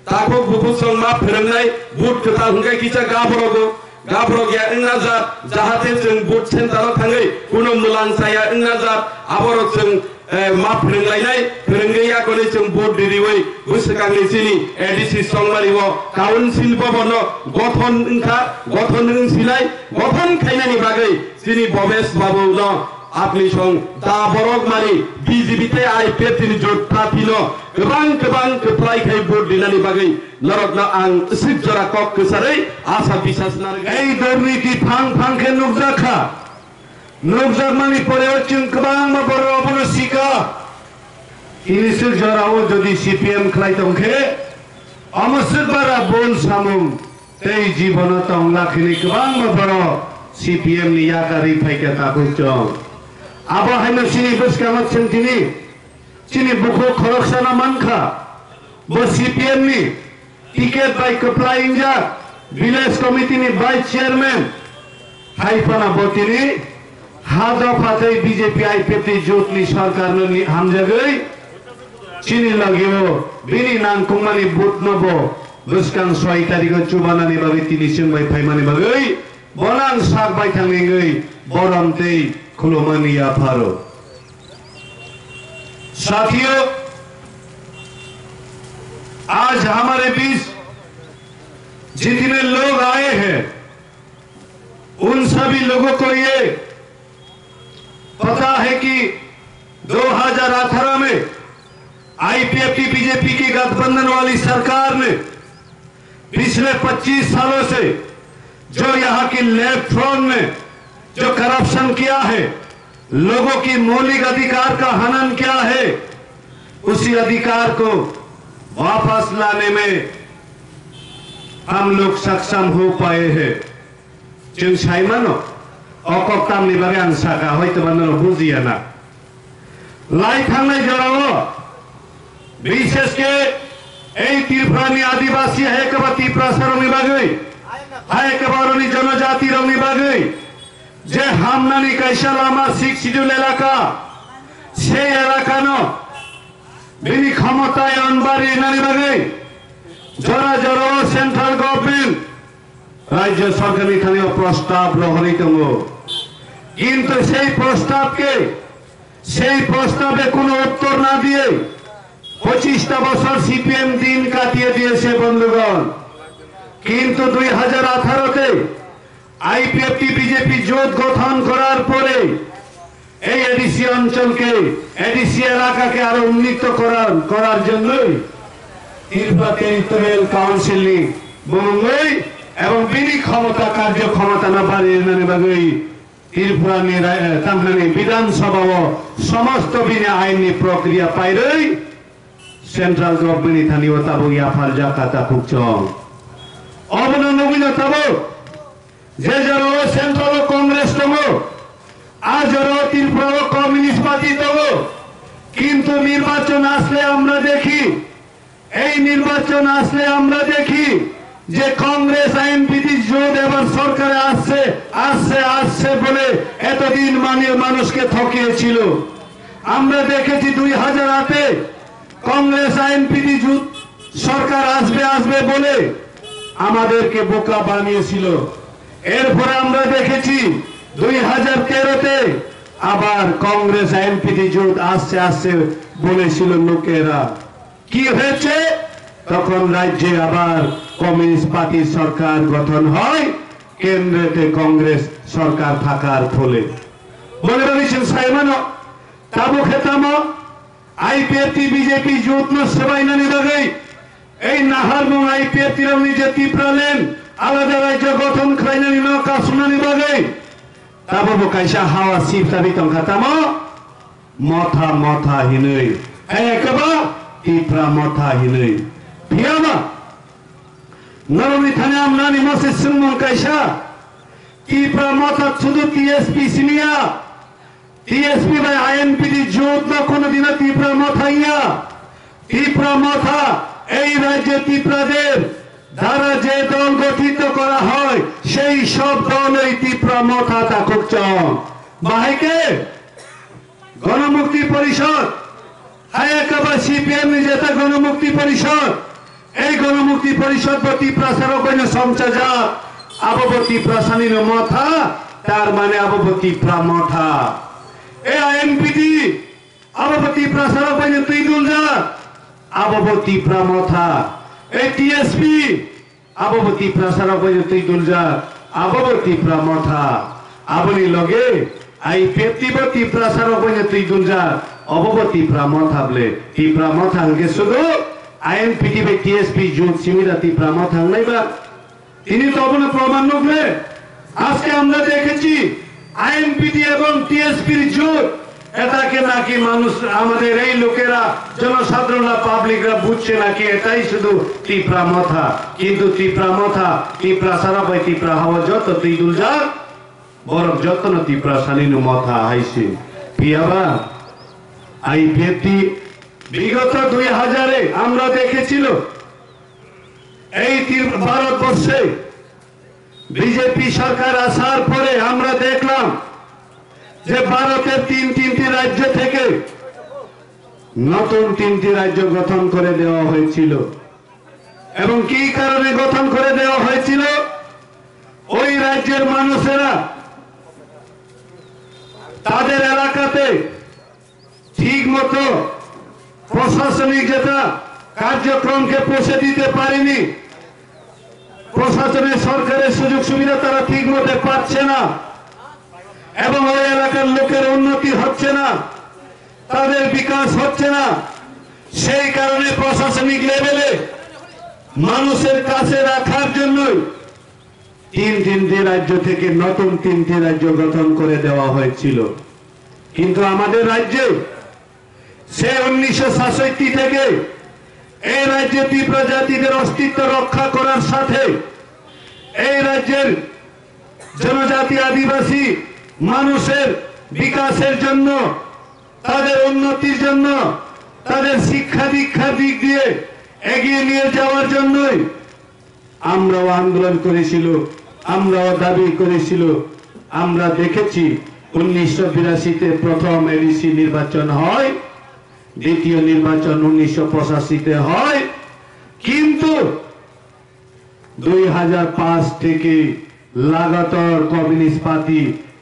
takhuk bukhuk chwng ma phwrwngnai, vote kwtal hwnkhe kisa gabrogo, gabrok ya wngna jat, jahate chwng vote center o thangwi kuno mwlang chaya wngna jat, aborok chwng, eh, ma phwrwnglainai, phwrwngwi yakoni chwng vote ririwi bwswkangni chini A D C Chongmari o council bhavan no gothon wngkha, gothon wngsinai, gothon khainani bagwi chini Bhobesh Babu no apni song da borok mari B J P tei I P F T ni jot party no kwbang kwbang kwplai khai vote rinani bagwi norokno ang swk jora kok kwcharwi asa bisas narwgwi. Ei durniti phang phang khe nukjakha. Nukjakmani poreo chwng kwbangma borok abono sika. Tini swk jorao jodi C P M khlai tongkhe, omo swk bara bol samung tei jibono tong lakhini kwbangma borok C P M ni yakarwi phaikha takhuk chwng. Abo haino chini bwskango chwng tini chini bukhuk khoroksano mankha, bo C P M ni ticket bai kwplai wngjak village committee ni vice chairman, hai phano bo tini ha dopha tei B J P I P F T jotni sorkarno ni hamjagwi chini logio bini nangkukmani vote no bo bwskang soi tarikho chubanani bagwi tini chwng bai phaimani bagwi bono ang sak bai thangwi wngwi borom tei khulumani yapharo. साथियों, आज हमारे बीच जितने लोग आए हैं, उन सभी लोगों को ये पता है कि दो हज़ार अठारह में आईपीएफटी बीजेपी की गठबंधन वाली सरकार ने पिछले पच्चीस सालों से जो यहाँ की लेफ्ट फ्रंट में जो करप्शन किया है, लोगों की मौलिक अधिकार का हनन किया है, उसी अधिकार को वापस लाने में हम लोग सक्षम हो पाए हैं। Chwng sai mano, o kok tamni bagwi ang sakha, hoito ba norok bujiya na. Lai thangnai jorao, bishesh khe ei Tripura ni adibasi hai khe ba Tiprasa rokni bagwi, hai khe ba oroni jonojati rokni bagwi, je hamnani kaisa lama Sixth Schedule elaka, sei elakano bini khomotayonba rinani bagwi jora jorao central government রাজ্য সরকারনি thani o prostab rohorwi tongo. কিন্তু সেই প্রস্তাবকে, সেই প্রস্তাবে কোনো উত্তর না দিয়ে পঁচিশটা বছর সিপিএম দিন কাটিয়ে দিয়েছে বন্ধুগণ। কিন্তু দুই হাজার আঠারোতে আইপিএফটি বিজেপি জোট গঠন করার পরে এই এডিসি অঞ্চলকে, এডিসি এলাকাকে আরো উন্নীত করার, করার জন্যই ত্রিপুরা টেরিটোরিয়াল কাউন্সিল নি bumungwi ebong bini khomota, karjo khomotano barinani bagwi Tripurani ra-, eh, tamhinani Bidhan Sabha o somosto bini ainni prokriya pairwi central government ni thani o tabuk yapharjak kha takhukchong. Obono nugwino tabuk je jora o central o Congress tongo, a jora o Tripura o Communist Party tongo, kintu nirbachon asle amra dekhi, এই নির্বাচন আসলে আমরা দেখি যে কংগ্রেস আইএনপিটি জোট এবার সরকারে আসছে, আসছে, আসছে বলে এতদিন মানে মানুষকে ঠকিয়েছিল। আমরা দেখেছি দুই হাজার আটে কংগ্রেস আইএনপিটি জোট সরকার আসবে, আসবে বলে আমাদেরকে বোকা বানিয়েছিল। এরপরে আমরা দেখেছি দুই হাজার তেরোতে আবার কংগ্রেস আইএনপিটি জোট আসছে, আসছে বলেছিল লোকেরা। কি হয়েছে? তখন রাজ্যে আবার কমিউনিস্ট পার্টির সরকার গঠন হয়, কেন্দ্রেতে কংগ্রেস সরকার থাকার ফলে। Bole bagwi chwng sai mano, tabuk khe tamo IPFT BJP জোট no swbainani bagwi, ei naharmung IPFT rokni je Tipraland alada rajyo gothon khlainani no kasumnani bagwi, tabo bo kaisa hawa sip tabi tongkha tamo. Motha, motha hinwi. Ekaba Tipra motha hinwi. Phiyaba norokni thani ang nani mose swngmung kaisa. Tipra motha sudu T S P siniya. T S P bai I N P T jut no kono dino Tipra motha iya. Tipra motha ei rajye Tiprader দ্বারা যে দল গঠিত করা হয়, সেই সব দলই তিপ্রা মথা থাকুক চং। বাহাইকে গণমুক্তি পরিষদ, হায়াকাবা সিপিএম নিজেতা গণমুক্তি পরিষদ, এই গণমুক্তি পরিষদ বা তিপ্রাসারক বৈন সংসা যা, আবো তিপ্রাসানি মথা, তার মানে আবো তিপ্রা মথা। এই INPT Abo bo Tiprasa rok bai no twi duljak. Abo bo Tipra motha. Ei T S P. Abo bo Tiprasa rok bai no twi duljak. Abo bo Tipra motha. Aboni loge I P F T bo Tiprasa rok bai no twi duljak. Obo bo Tipra motha ble. Tipra motha hwnkhe sudu I N P T bai T S P jut simi da Tipra motha wngnai ba. Tini to obono proman nukle, ajke amra dekhechi, I N P T ebong T S P-r jut, etake naki manush, amader ei lokera, jonosadharon ra, public ra bujche naki etai sudhu Tipra motha, kintu Tipra motha, Tiprasarok bai Tipra hawa joto twi duljak, borok jotono Tiprasani no motha hai se. Phiyaba I P F T bigoto dui hajar e amra dekhechilo, এই তীর-, ভারতবর্ষে বিজেপি সরকার আসার পরে আমরা দেখলাম যে ভারতের তিন তিনটি রাজ্য থেকে নতুন তিনটি রাজ্য গঠন করে দেওয়া হয়েছিল। এবং কি কারণে গঠন করে দেওয়া হয়েছিল? ওই রাজ্যের মানুষেরা তাদের এলাকাতে ঠিক মতো প্রশাসনিক যেটা কার্যক্রমকে পৌঁছে দিতে পারেনি, প্রশাসনের সরকারের সুযোগ সুবিধা তারা ঠিক মতো পাচ্ছে না এবং ওই এলাকার লোকের উন্নতি হচ্ছে না, তাদের বিকাশ হচ্ছে না। সেই কারণে প্রশাসনিক লেভেলে মানুষের কাছে রাখার জন্যই তিন তিনটি রাজ্য থেকে নতুন তিনটি রাজ্য গঠন করে দেওয়া হয়েছিল। কিন্তু আমাদের রাজ্যে সেই উনিশশো সাতষট্টি থেকে এই রাজ্যে তীব্র জাতিদের অস্তিত্ব রক্ষা করার সাথে এই রাজ্যের জনজাতি আদিবাসী মানুষের বিকাশের জন্য, তাদের উন্নতির জন্য, তাদের শিক্ষা দীক্ষার দিক দিয়ে এগিয়ে নিয়ে যাওয়ার জন্যই আমরাও আন্দোলন করেছিল, আমরাও দাবি করেছিল। আমরা দেখেছি উনিশশো বিরাশিতে প্রথম এডিসি নির্বাচন হয়, দ্বিতীয় নির্বাচন উনিশশো পঁচাশিতে হয়, কিন্তু দুই হাজার পাঁচ থেকে লাগাতার কমিউনিস্ট পার্টি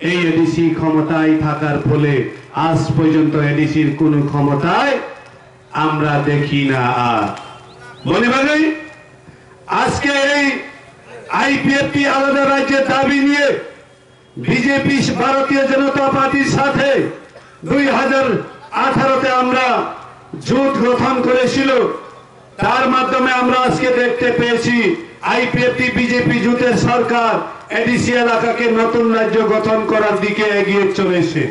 এই এডিসি ক্ষমতায় থাকার ফলে আজ পর্যন্ত এডিসির কোনো ক্ষমতায় আমরা দেখি না। আর মনে বাগাই আজকে এই আইপিএফটি আলাদা রাজ্যের দাবি নিয়ে বিজেপি ভারতীয় জনতা পার্টির সাথে দুই হাজার আঠারোতে আমরা জোট গঠন করেছিল। তার মাধ্যমে আমরা আজকে দেখতে পেয়েছি আইপিএফটি বিজেপি জোটের সরকার এডিসি এলাকাকে নতুন রাজ্য গঠন করার দিকে এগিয়ে চলেছে।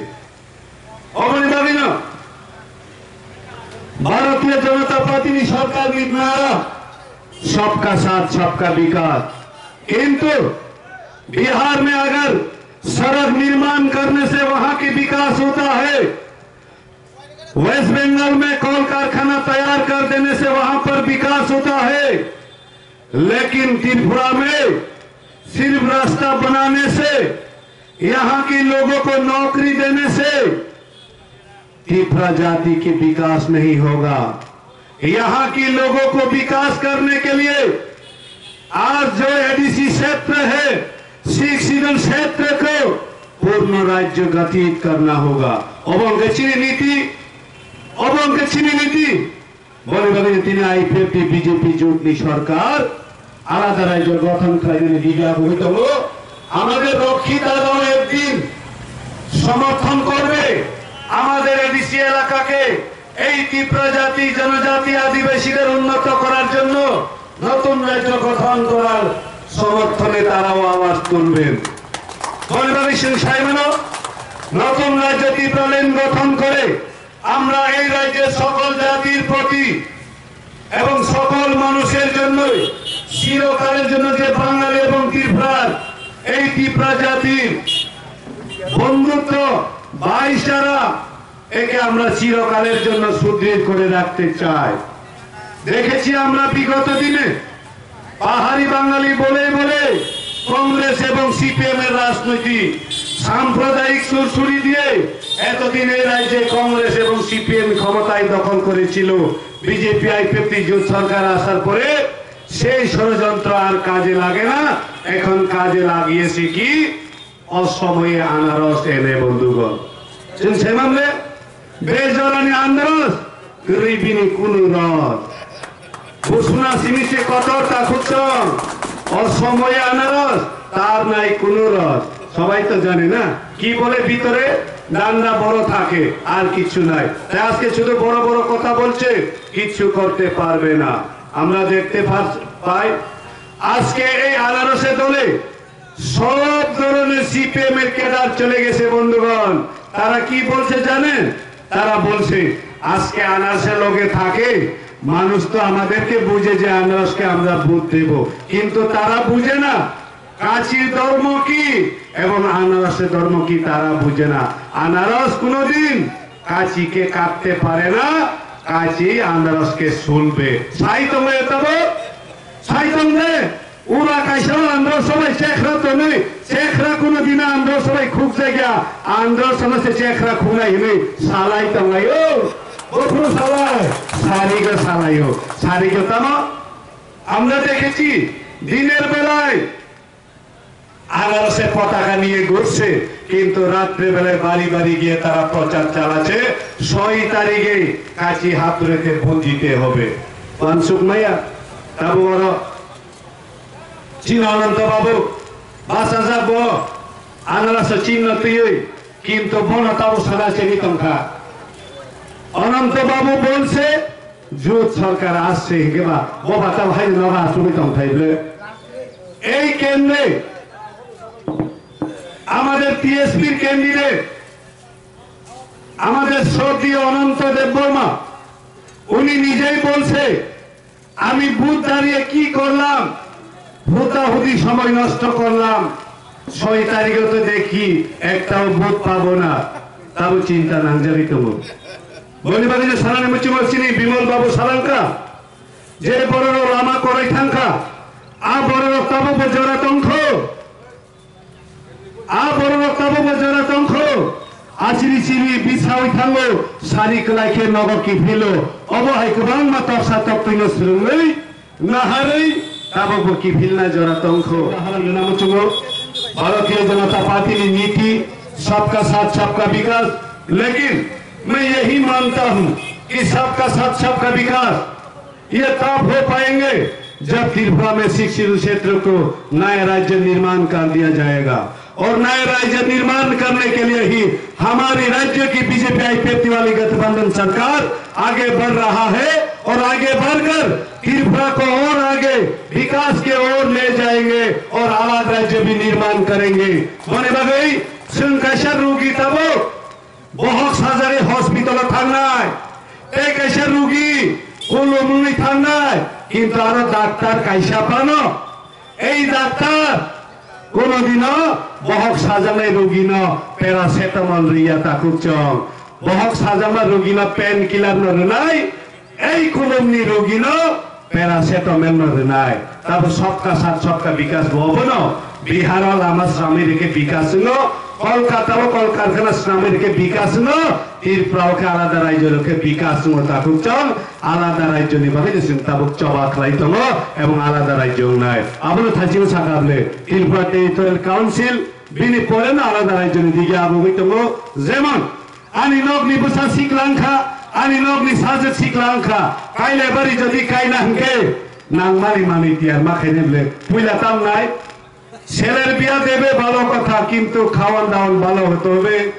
Oboni bagwi no Bharatiya Janata Party ni sarkar ni nara sabka saath sabka vikas. Kintu Bihar mein agar sadak nirman karne se wahan ki vikas hota hai, West Bengal mein kol karkhana taiyar kar dene se wahan par vikas hota hai, lekin Tripura mein sirf rasta banane se, yahan ki logon ko naukri dene se Tripura jati ki vikas nahi hoga. Yahan ki logon ko vikas karne ke liye aaj jo eডিসি kshetra hai, Sixth Schedule kshetra ko purno rajya gathit karna hoga. Obo hwnkhe chini niti, obo hwnkhe chini niti. Boni bagwi tini IPFT BJP জোট ni sarkar alada rajyo gothon khlainani digi agugwi tongo. Amader rokkhi dadao ekdin somorthon korbe. Amader ADC এলাকাকে এই ত্রিপুরা জাতি, জনজাতি, আদিবাসীদের উন্নত করার জন্য নতুন রাজ্য গঠন করার সমর্থনে তারাও আওয়াজ তুলবেন। Boni bagwi chwng sai mano, নতুন রাজ্য ত্রিপুরাল্যান্ড গঠন করে আমরা এই রাজ্যের সকল জাতির প্রতি এবং সকল মানুষের জন্য চিরকালের জন্য যে বাঙালি এবং ত্রিপুরার এই ত্রিপুরা জাতির বন্ধুত্ব, ভাইচারা, একে আমরা চিরকালের জন্য সুদৃঢ় করে রাখতে চাই। দেখেছি আমরা বিগত দিনে পাহাড়ি বাঙালি বলে বলে কংগ্রেস এবং সিপিএম এর রাজনীতি, সাম্প্রদায়িক সুরসুরি দিয়ে এতদিন এই রাজ্যে কংগ্রেস এবং সিপিএম ক্ষমতায় দখল করেছিল, বিজেপি আইপিএফটি জোট সরকার আসার পরে সেই ষড়যন্ত্র আর কাজে লাগে না। এখন কাজে লাগিয়েছে কি? অসময়ে আনারস এনে বন্ধুগণ। Chwng sai manle, bejorani anaros, kwrwi bini kunu ros. Busuna simi se kotor ta khukchong, অসময়ে আনারস, তার নাই কোনো রস। সবাই তো জানে না, কি বলে ভিতরে ডান্ডা বড় থাকে, আর কিছু নাই। তাই আজকে শুধু বড় বড় কথা বলছে, কিচ্ছু করতে পারবে না। আমরা দেখতে পার-, পাই, আজকে এই আনারসের দলে সব ধরনের সিপিএম এর ক্যাডার চলে গেছে বন্ধুগণ। তারা কি বলছে জানেন? তারা বলছে, আজকে আনারসের লগে থাকে, মানুষ তো আমাদেরকে বুঝে যে আনারসকে আমরা ভোট দেব, কিন্তু তারা বুঝে না কাচির ধর্ম কি এবং আনারসের ধর্ম কি, তারা বুঝে না। আনারস কোনোদিন কাচিকে কাটতে পারে না, কাচি আনারসকে শুলবে। Sai tongwe tabo, sai tongwe. Ura kaisa andro sobai chekra tonwi, chekra kuno dina andro sobai khuk jagya, andro sono se chekra khunai hinwi salai tonglaio. Bokhro salai, sarigo salaio, sarigo tamo? আমরা দেখেছি দিনের বেলায় আনারসের পতাকা নিয়ে ঘুরছে, কিন্তু রাত্রেবেলায় বাড়ি বাড়ি গিয়ে তারা প্রচার চালাচ্ছে, ছয় তারিখে কাচি হাতুড়েতে ভোট দিতে হবে। Wansukmaya, tabo oro Chini Ananto Babu, bachajak bo, anarasa chinno twiwi, kintu bono tabo sana chini tongkha. Ananto Babu bolse, jut sorkar asche hinkhe ba, bo ba tabo haino nogo asugwi tongthai ble. Ei kendre, amader টিএসপির ক্যান্ডিডেট, আমাদের শ্রদ্ধেয় অনন্ত দেববর্মা, উনি নিজেই বলছে, আমি ভোট দাঁড়িয়ে কি করলাম? হুতাহুতি সময় নষ্ট করলাম। ছয় তারিখে তো দেখি একটাও ভোট পাবো না। Tabo chinta nangjagwi tongo. Boni bagwi je sanani muchungo chini Bimal Babu salangkha, je bororok lama korai thangkha, a bororok tabo bo jora tongkho. A bororok tabukbo jora tongkho, achiri chiri bisawi thango, sari kwlai khe nogo kiphilo, obo hai kwbangma toksa toktwino swrwngwi, naharwi tabukbo kiphilna jora tongkho. Naharwi rwna muchungo, Bharatiya Janata Party ni niti, sabka saath sabka vikas, lekin main yahi manta hu ki sabka saath sabka vikas, ये तब हो पाएंगे जब त्रिपुरा में six schedule क्षेत्र को नया राज्य निर्माण कर दिया जाएगा। और नया राज्य निर्माण करने के लिए ही हमारी राज्य की बीजेपी आईपीएफटी वाली गठबंधन सरकार आगे बढ़ रहा है और आगे बढ़कर त्रिपुरा को और आगे विकास के ओर ले जाएंगे और आलादा राज्य भी निर्माण करेंगे। Boni bagwi chwng kaisa rugi tabuk bohok sajagwi hospital o thangnai, tei kaisa rugi kulumwi thangnai, kintu aro daktar kaisa phano, ei daktar kono dino bohok sajaknai rugino paracetamol rwya takhuk chwng. Bohok sajakma rugino painkiller no rwnai, ei kulumni rugino paracetamol no rwnai. Tabo sabka saath sabka bikas bo obono. Bihar o lama swnamwi rikhe bikas wngo, Kolkata o kol karkhana swnamwi rikhe bikas wngo, Tripura o khe alada rajyo rikhe bikas wngo takhuk chwng. Alada rajyoni bagwi no chwng tabuk choba khlai tongo ebong alada rajyo wngnai. Abono thaichino sakha bwle Tripura Territorial Council bini pore no alada rajyoni dige abugwi tongo. Jemon ani nokni bwsa sikla wngkha, ani nokni sajwk sikla wngkha, Kailabari jodi kaina hwnkhe nangmani manwi tiyar ma khainai bwle puila tamnai. Seler biya debe bhalo kotha, kintu khawan dawan bhalo hote hobe.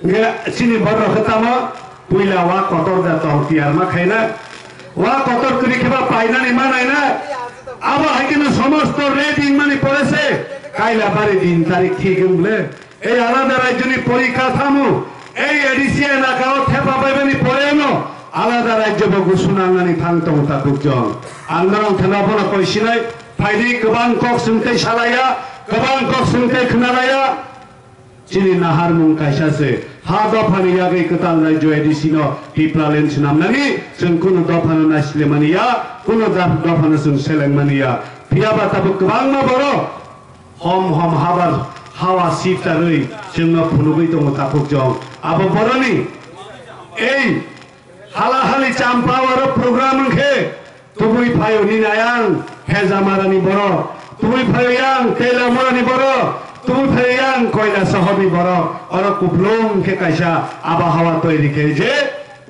Nge chini borok khe tamo puila wa kotor da tong tiyar ma khaina. Wa kotor kwrwi khe ba painani manai na. Abo hai kheno somosto ready wngmani pore se Kailabari din tarik thik wng le. Ei alada rajyoni porikha tamo, ei A D C elaka o thepa paibani pore no alada rajyo bo gusu nangnani thang tongo takhuk chwng. Ang norok thana bono koi sinai, phaidi kwbang kok swng tei salaya, kwbang kok swng tei khwnalaya. Chini naharmung kaisa se, ha dophani yagwi kwtal rajyo A D C no Tipraland swnamnani, chwng kunu dophano naislemani ya, kunu dap-, dophano chwng selengmani ya. Phiyaba tabuk kwbangma borok hom hom habar hawa siftarwi chwngno phunugwi tongo takhuk chwng. Abo boroni ei hala hali champa oro program wngkhe tubui phaio nini ayang Hejamarani borok, tubui phaio yang Teilamorani borok, tubui phaio yang Koilasohorni borok. Oro kuplung khe kaisa abahawa toiri khe je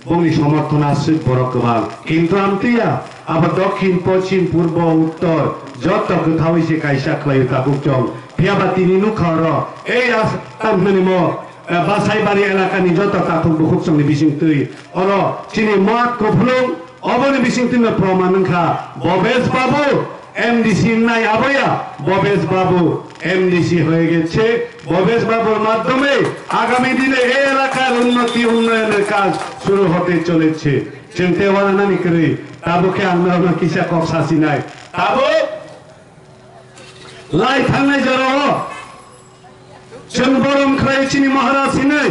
bongni somorthon aswk borok kwbang. Kintu amtwiya abo dokhin, poschim, purbo, uttor joto kwthaui se kaisa khlaio takhuk chwng. Phiyaba tini nukha oro ei as-, tamhinani mo, eh, Basaibari elakani joto takhuk bukhuk chwngni bisingtwi oro chini Moat Kuphlung oboni bisingtwino proman wngkha Bhobesh Babu M D C wngnai aboya. Bhobesh Babu M D C হয়ে গেছে। ভবেশ বাবুর মাধ্যমে আগামী দিনে এই এলাকার উন্নতি উন্নয়নের কাজ শুরু হতে চলেছে। Chwng tei uananani kwrwi tabuk khe ang norokno kisa kok sasinai. Tabuk lai thangnai jorao chwng borom khlai chini Maharaj hinwi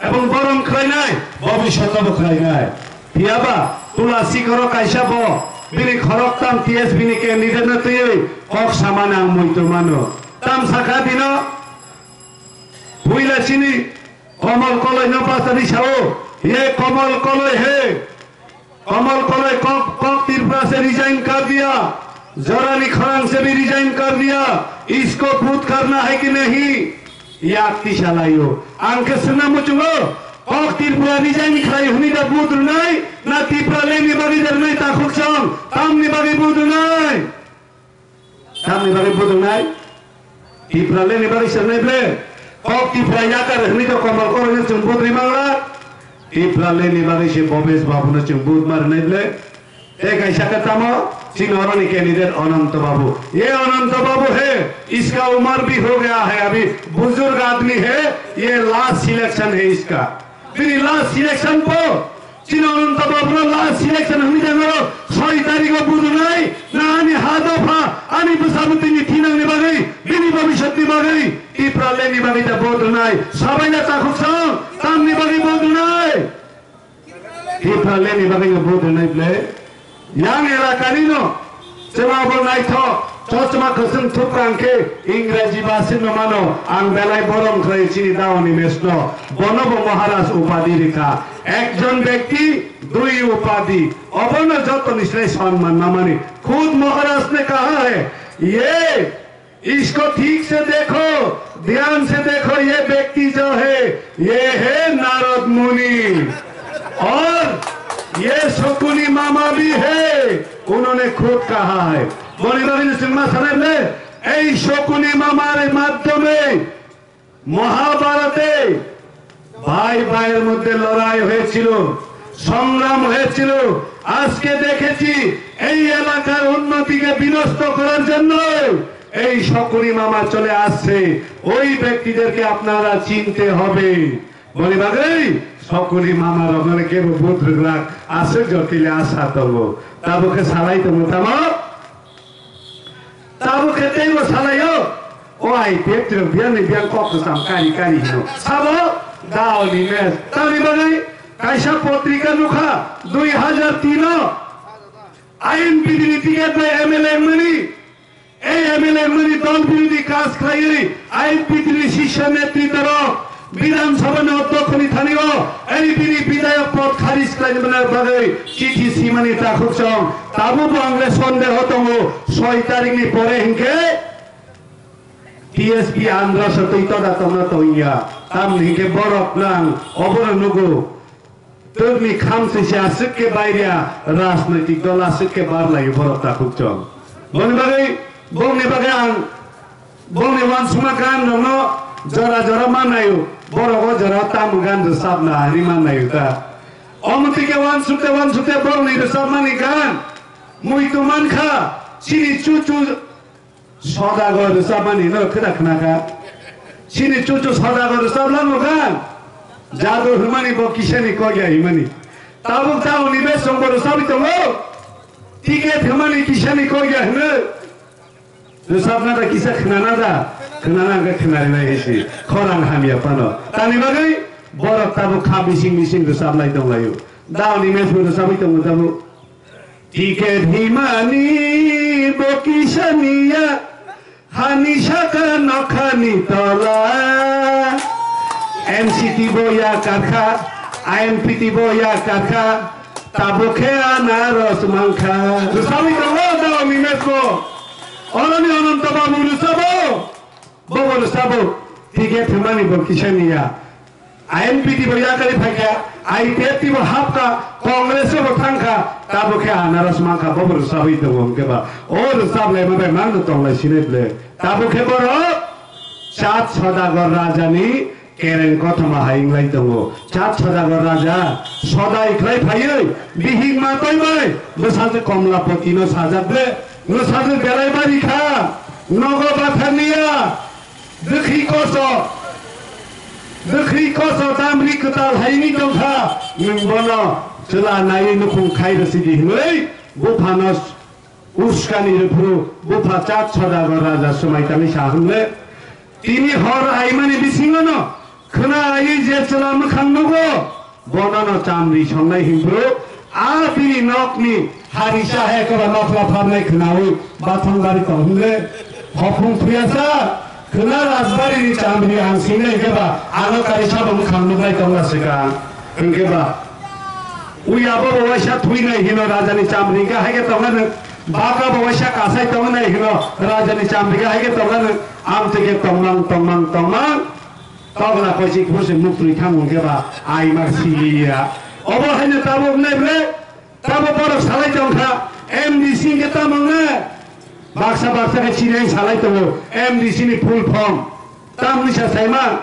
ebong borom khlainai, bobishoto bo khlainai. Phiyaba Tulasi khoro kaisa bo, bini khorok tam T S P ni candidate no twiwi kok samani ang muitu mano. Tam sakha dino, puila chini Komol Koloi no bachari sao, ye Komol Koloi he, कमल कलय Kock, Kock Tripura से रिजाइन कर दिया, जोरानी खरांग से भी रिजाइन कर दिया, इसको बूथ करना है कि नहीं? Yak tisalaio. Ang khe swngna muchungo, kok Tripura resign khlai hwnwi da booth rwnai, na Tipraland ni bagwi da rwnai takhuk chwng, tamni bagwi booth rwnai? Tamni bagwi booth rwnai? Tipraland ni bagwi se rwnai ble? Kok Tripura yakar hwnwi da Komol Koloi no chwng booth rwi mangla? Tipraland ni bagwi se Bhobesh Babu no chwng booth ma rwnai ble? Tei kaisa khe tamo chini oroni candidate Ananto Babu. Ye Ananto Babu he, iska umar bhi ho gaya hai, abhi buzurg aadmi hai, ye last selection hai iska. Bini last selection po, chini Ananto Babu no last selection hwnwi jagao soi tarikh o booth rwnai, na ani ha dopha, ani bwsa bwtwini thinangni bagwi, bini bobishyotni bagwi, Tipraland ni bagwi da booth rwnai, sabai na takhuk chwng, tamni bagwi booth rwnai. Tipraland ni bagwi no booth rwnai ble. Yang elakani no chwng abo naithok, chosma kwchwng thupkang khe Ingraji bhasha no mano, ang belai borom khlai chini daoni mesno. Bono bo Maharaj upadi rikha. Ekjon bekti, dui upadi. Obono jotoni slai sonman mamani. Khud Maharaj ne kaha hai, ye इसको ठीक से देखो, ध्यान से देखो, ये व्यक्ति जो है, ये है नारद मुनि और ये शकुनी मामा भी है, उन्होंने खुद कहा है। Boni bagwi no chwng ma sanai le, ei Shokuni mamar madhyome Mahabharate bhai bhaiyer moddhe lorai hoyechilo, সংগ্রাম হয়েছিল। আজকে দেখেছি এই এলাকার উন্নতিকে বিনষ্ট করার জন্য এই শকুনি মামা চলে আসছে। ওই ব্যক্তিদেরকে আপনারা চিনতে হবে। Boni bagwi Sokuni mama rokno kebo butrwk rak aswk jotile asa tongo. Tabukhe salai tongo tamo? Tabukhe teibo salaio? O I P F T rok biyang ni biyang kok kwcham kari kari hino. Sabo? Daoni mes. Tamni bagwi kaisa potrika nukha dui hajar tin o I N P T ni ticket bai M L A wngmani. Ei M L A wngmani dol birodhi kaj khlaiwi I N P T ni sisya netritwarok Bidhan Sabha ni odhyokkho ni thani o ei bini bidhayok pod kharij khlaina bagwi chithi simani takhuk chong. Tabuk bo ang le sondeho tongo, soi tarik ni pore hinkhe T S P andro se twi toda tongna tongya. Tamni hinkhe borok nang obono nugo. Twrwkni kham swi se aswk khe bairia, rajnoitik dol aswk khe barlaio borok takhuk chong. Boni bagwi, bongni bagwi ang bongni uansukma gan rokno jora jora manaio, borok o jora o tamo gan rwchapna hinwi manaio ta. Omo twi khe uansukte uansukte borokni rwchapmani gan muitu mankha, chini chuchu Sodagar rwchapmani no khwna khwnakha. Chini chuchu Sodagar rwchaplango kha. Jadu hwnmani bo kisani kokya hwnmani. Tabuk tauni besongbo rwchapwi tongo. Ticket hwnmani kisani kokya hwno. Rwchapna da kisa khwnana da. Khwnana hwnkhe khwnarina hinsi. Khorang hamya phano. Tani bagwi borok tabuk kha bising bising rwchaplai tonglaio. Daoni match bo rwchapwi tongo tabuk. Ticket himani bo kisaniya, hani saka nokhani tola. M C T bo ya karkha, I M P T bo ya karkha, tabukhe anaros mankha. Rwchapwi tongo da o Mimes bo. Oroni Ananta Babu rwchabo. Bobo rwchabo, ticket hwnmani bo kisaniya. I N P T bo yakarwi phaikha, I P F T bo hapkha, Congress bo thangkha, tabukhe anaros mankha, bobo rwchabwi tongo hwnkhe ba. O rwchaplaima bai mangno tonglai sinai ble. Tabukhe borok Chat Sodagar Rajani kereng kothoma hai wnglai tongo. Chat Sodagar Raja sodai khlai phaiwi bihik matoi bai bwsajwk Komlapotino sajak ble. Nwsajwk belai bari kha, nogo bathar niya, dwkhwi koso, dwkhwi koso tamri kwtal haini tongkha, nwng bono chwla naiwi nukhung khai rwsidi hwnwi buphano uskani rwphuru bupha Chat Sodagar Raja swmai tangwi sa hwnle. Tini hor aimani bisingono khwna aiwi je chwla mwkhang nugo, bonono chamri songnai hinphuru, a bini nokni harisa hai keba nokla pharnai khwnawi bathang bari tong hwnle, hophung thuyasa khwna rajbarini chamri ang singnai keba ano kaisa bo mwkhang nuknai tongla swkang. Hwnkhe ba, uya bo bo waisa thuinai hino rajani chamri hwnkhe haikhe tongnai nwng, baka bo waisa kasai tongnai hino rajani chamri hwnkhe haikhe tongnai nwng, amtwi khe tongmang, tongmang, tongmang, tokla koichi phuru se muktwi thang hwnkhe ba, aima siliya. Obo haino tabuk nai ble, tabuk borok salai tongkha, M D C hwnkhe tamo wngnai? Baksa baksa khe chini salai tongo, M D C ni full form. Tamni sa saima,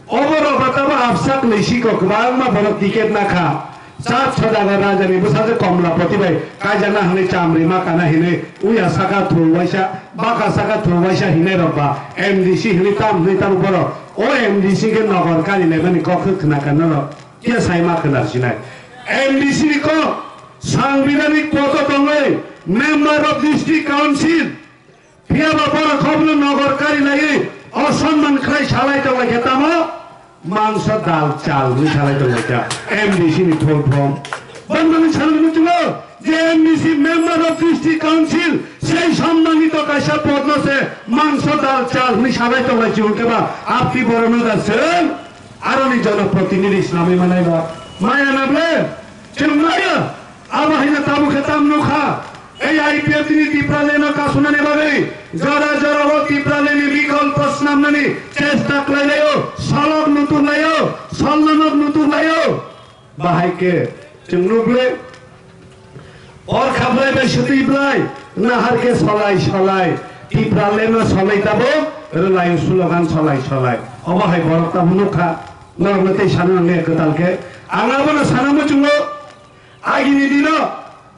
oborok ba tamo absa kwlwi siko kwbangma borok ticket nakha. Chat Sodagar Rajani bwsajwk Komlapoti bai kaijakna hwnwi chamri ma kana hinwi uya saka thung waisa, baka saka thung waisa hinai rok ba M D C hinwi tam hinwi tamo borok. O M D C khe nogor kari laimani kok khe khna ka norok. Khe saima khna sinai. M D C ni kok Sangbidhanik poto tongwi Member of District Council. Phiya ba borok khobno nogor kari laiwi, osonman khlai salai tong lai khe tamo? Mangso dal chal hwnwi salai tong lai kha M D C ni full form. Bangmani salai muchungo je M D C member of district council sei sommanito kaisa podno se mangso dal chal hwnwi salai tong lai chihun khe ba apni borokno da chwng aroni jonoprotinidhi swnamwi manai ba maya na ble? Chwng maya. Abo haino tabuk khe tam nukha. Ei I P F T ni Tipraland no kasunani bagwi jora jora o Tipraland ni bikolpo swnamnani chesta khlai laio, solok nutuk laio, solnanok nutuk laio. Bahai khe chwng nuk le, or khablai bai swtwi blai, nahar khe solai solai, Tipraland no solai tabuk, rwlai slogan solai solai. Obo hai borok tabuk nukha. Norokno tei sana nangle kwtal khe. Ang abono sana muchungo, Agini dino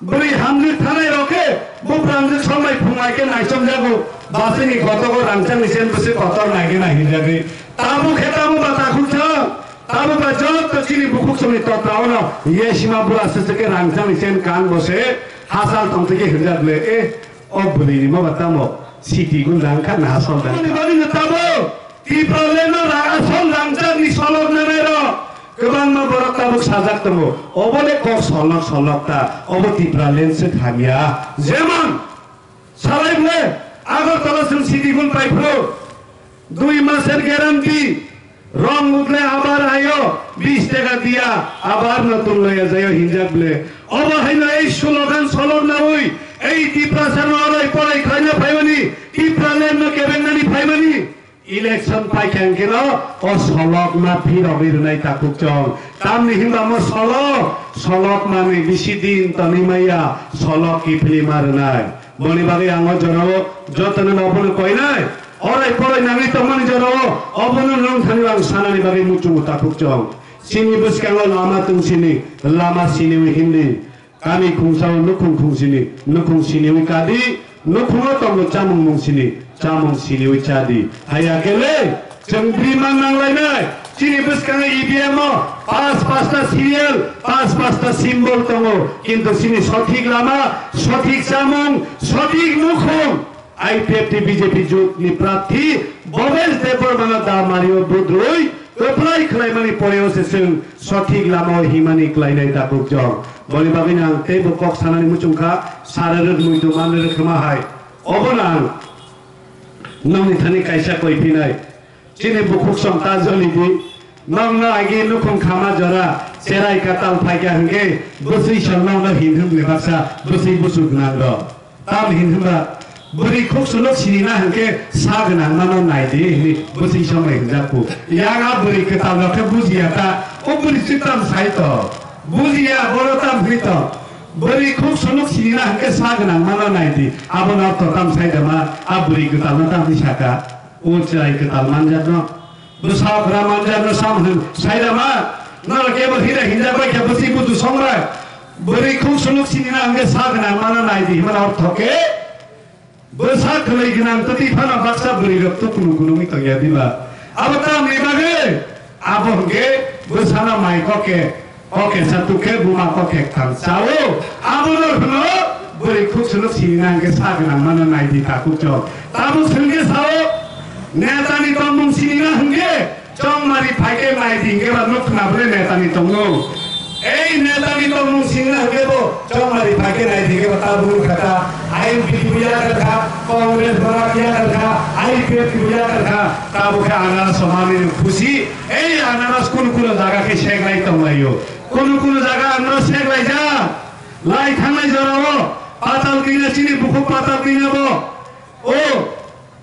bwrwi hamjwk thanai rok khe buphrangjwk songbai phungai khe naichomjago, bwswini kotogo rangchakni chen bwswk kotor nai khe nai hinjagwi. Tabuk khe tabuk ba takhuk thang, tabuk ba joto chini bukhuk songni totra ono yesima bura swswk khe rangchakni chen kan bo se hachal tongtwi khe hinjak le, eh, o bwrwini ma ba tamo siti gun rang kha na hachal dang. Aboni bagwi no tabuk Tipraland no ra-, asol rangchakni solok nanai rok kwbangma borok tabuk sajak tongo. Obo le kok solok solok ta, obo Tipraland se thangya. Jemon, salai bole Agartala chwng city gun pai phuru, dui maser guarantee, rong utle abar ayo, bis taka diya, abar notun loya jayo hinjak bole. Obo haino ei slogan solok naui, ei Tiprasa no arai porai khlaina phaimani, Tipraland no kebengnani phaimani. Election paikha hwnkhe no o solok ma phirogwi rwnai takhuk chong. Tamni hinba mo solok, solok manwi bisi din tonwi maya, solok kiphilwi ma rwnai. Boni bagwi ang o jorao jotono no bono koinai. Orai porai nangwi tongmani jorao obono nwng thani ang sanani bagwi muchungo takhuk chong. Chini bwskango lama tungsini, lama siniwi hindi. Kami khungsao nukhung khungsini, nukhung siniwi kadi, nukhungo tongo chamung mung sini, chamung siniwi chadi. Haya kele, chwng bwrwi man nanglainai, chini bwskango E V M o pas pasta serial, pas pasta symbol tongo, kintu chini sothik lama, sothik chamung, sothik nukhung. I P F T B J P jotni prarthi Bhobesh Debbarmano da Mario Budroi kwplai khlaimani poreo se chwng sothik lamao himani klainai takhuk jong. Boni bagwino ang teibo kok sanani muchung kha, sararwk muitu manrwk khma hai. Obono ang nokni thani kaisa koi phinai. Chini bukhuk song ta joli di. Nokno agi nukhung khama jora, cherai katal phaikha hwnkhe, bwswi song nokno hin hwnkhe baksa, bwswi buchuk nang rw. Tam hin hwnba, bwrwi khuk suluk sinina hwnkhe, sa gwnang mano nai di, hwnwi bwswi song bai hwnjak ku. Yang a bwrwi kwtal rok khe bujiya ta, o bwrwi chwng tam sai to. Bujiya, boro tam hwnwi to. Bwrwi khuk suluk sinina hwnkhe, sa gwnang mano nai di. Abono to tam sai da ma, a bwrwi kwtal no tam hwnwi saka. O chwrai kwtal manjakno, bwsa okra manjakno sam hwn sairama, norok kebo hira hinjak bai khe bwswi butu songrai. Bwrwi khuk suluk sinina hwnkhe sa gwnang mano nai di hwnmani ortho khe, bwsa kwlwi gwnang twtwi phano baksa bwrwi rok tukunu kunungwi tongya diba? Abo tamni bagwi? Abo hwnkhe bwsano mai kok khe, kok kesa tukhe buma kok khe kthang chao. Abono hwno bwrwi khuk suluk sinina hwnkhe sa gwnang mano nai di takhuk chok. Tabuk hwnkhe sao, netani tongmung sinina hwnkhe chongmari phaikhe nai di hwnkhe ba nuk khna bwle netani tongo. Ei netani tongmung sinina hwnkhe bo chongmari phaikhe nai di hwnkhe ba tabuk nuk kha ta. I N P T bo yakar kha, Congress bo yakar kha, I P F T bo yakar kha. Tabuk khe anarasno manwi khusi. Ei anaras kunu kunu jaga khe seklai tonglaio. Kunu kunu jaga anaras seklaijak. Lai thangnai jorao patal kina chini bukhuk patal kina bo. O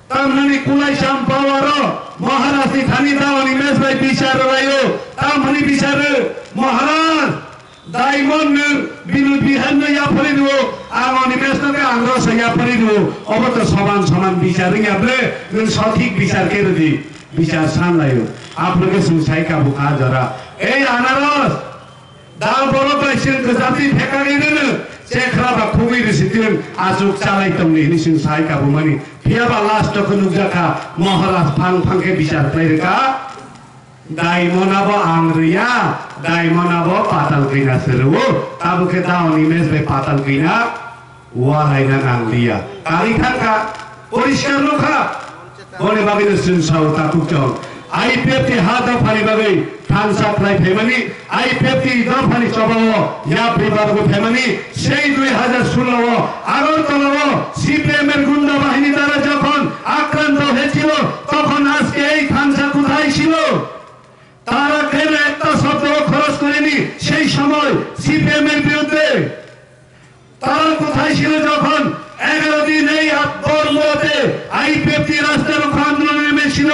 tamhani kulai sam power o Maharaj ni thani daoni mes bai bichar rwlaio. Tamhani bichar rw Maharaj. Daimon nwng Binu Bihar no yapharwi rwo, ang Animesh no khe ang rw sa yapharwi rwo. Obo to soman soman bichar wngya ble, nwng sothik bichar khe rwdi, bichar san laio. Aphuru khe chwng sai kabu kha jora. Ei anaros, da borok bai chwng kwchapni phekagwi rwno, chekhra ba khugwi rwsitwng, achuk chalai tongdi hwnwi chwng sai kabumani. Phiya ba last o khe nukjakha, Maharaj phang phang khe bichar khlai rwkha. Daimona bo ang rwya, daimona bo patal kina se rwo. Tabuk khe daoni mes bai patal kina walaina nang liya. Kari thangkha, poriskar nukha. Boni bagwi no chwng sao takhuk chong. I P F T ha dophani bagwi thansa khlai phaimani, I P F T dophani chobao yapri bargo phaimani, sei dui hajar solo o Agartala o C P M er gunda bahini dara jokhon akranto hechilo, tokhon ajke ei thansa kothai silo? তারা কেন একটা শব্দ খরচ করেনি সেই সময় সিপিএম এর বিরুদ্ধে? তারা কোথায় ছিল যখন এগারো দিন এই বরমুড়াতে আইপিএফটি রাস্তা রোকো আন্দোলনে নেমেছিল?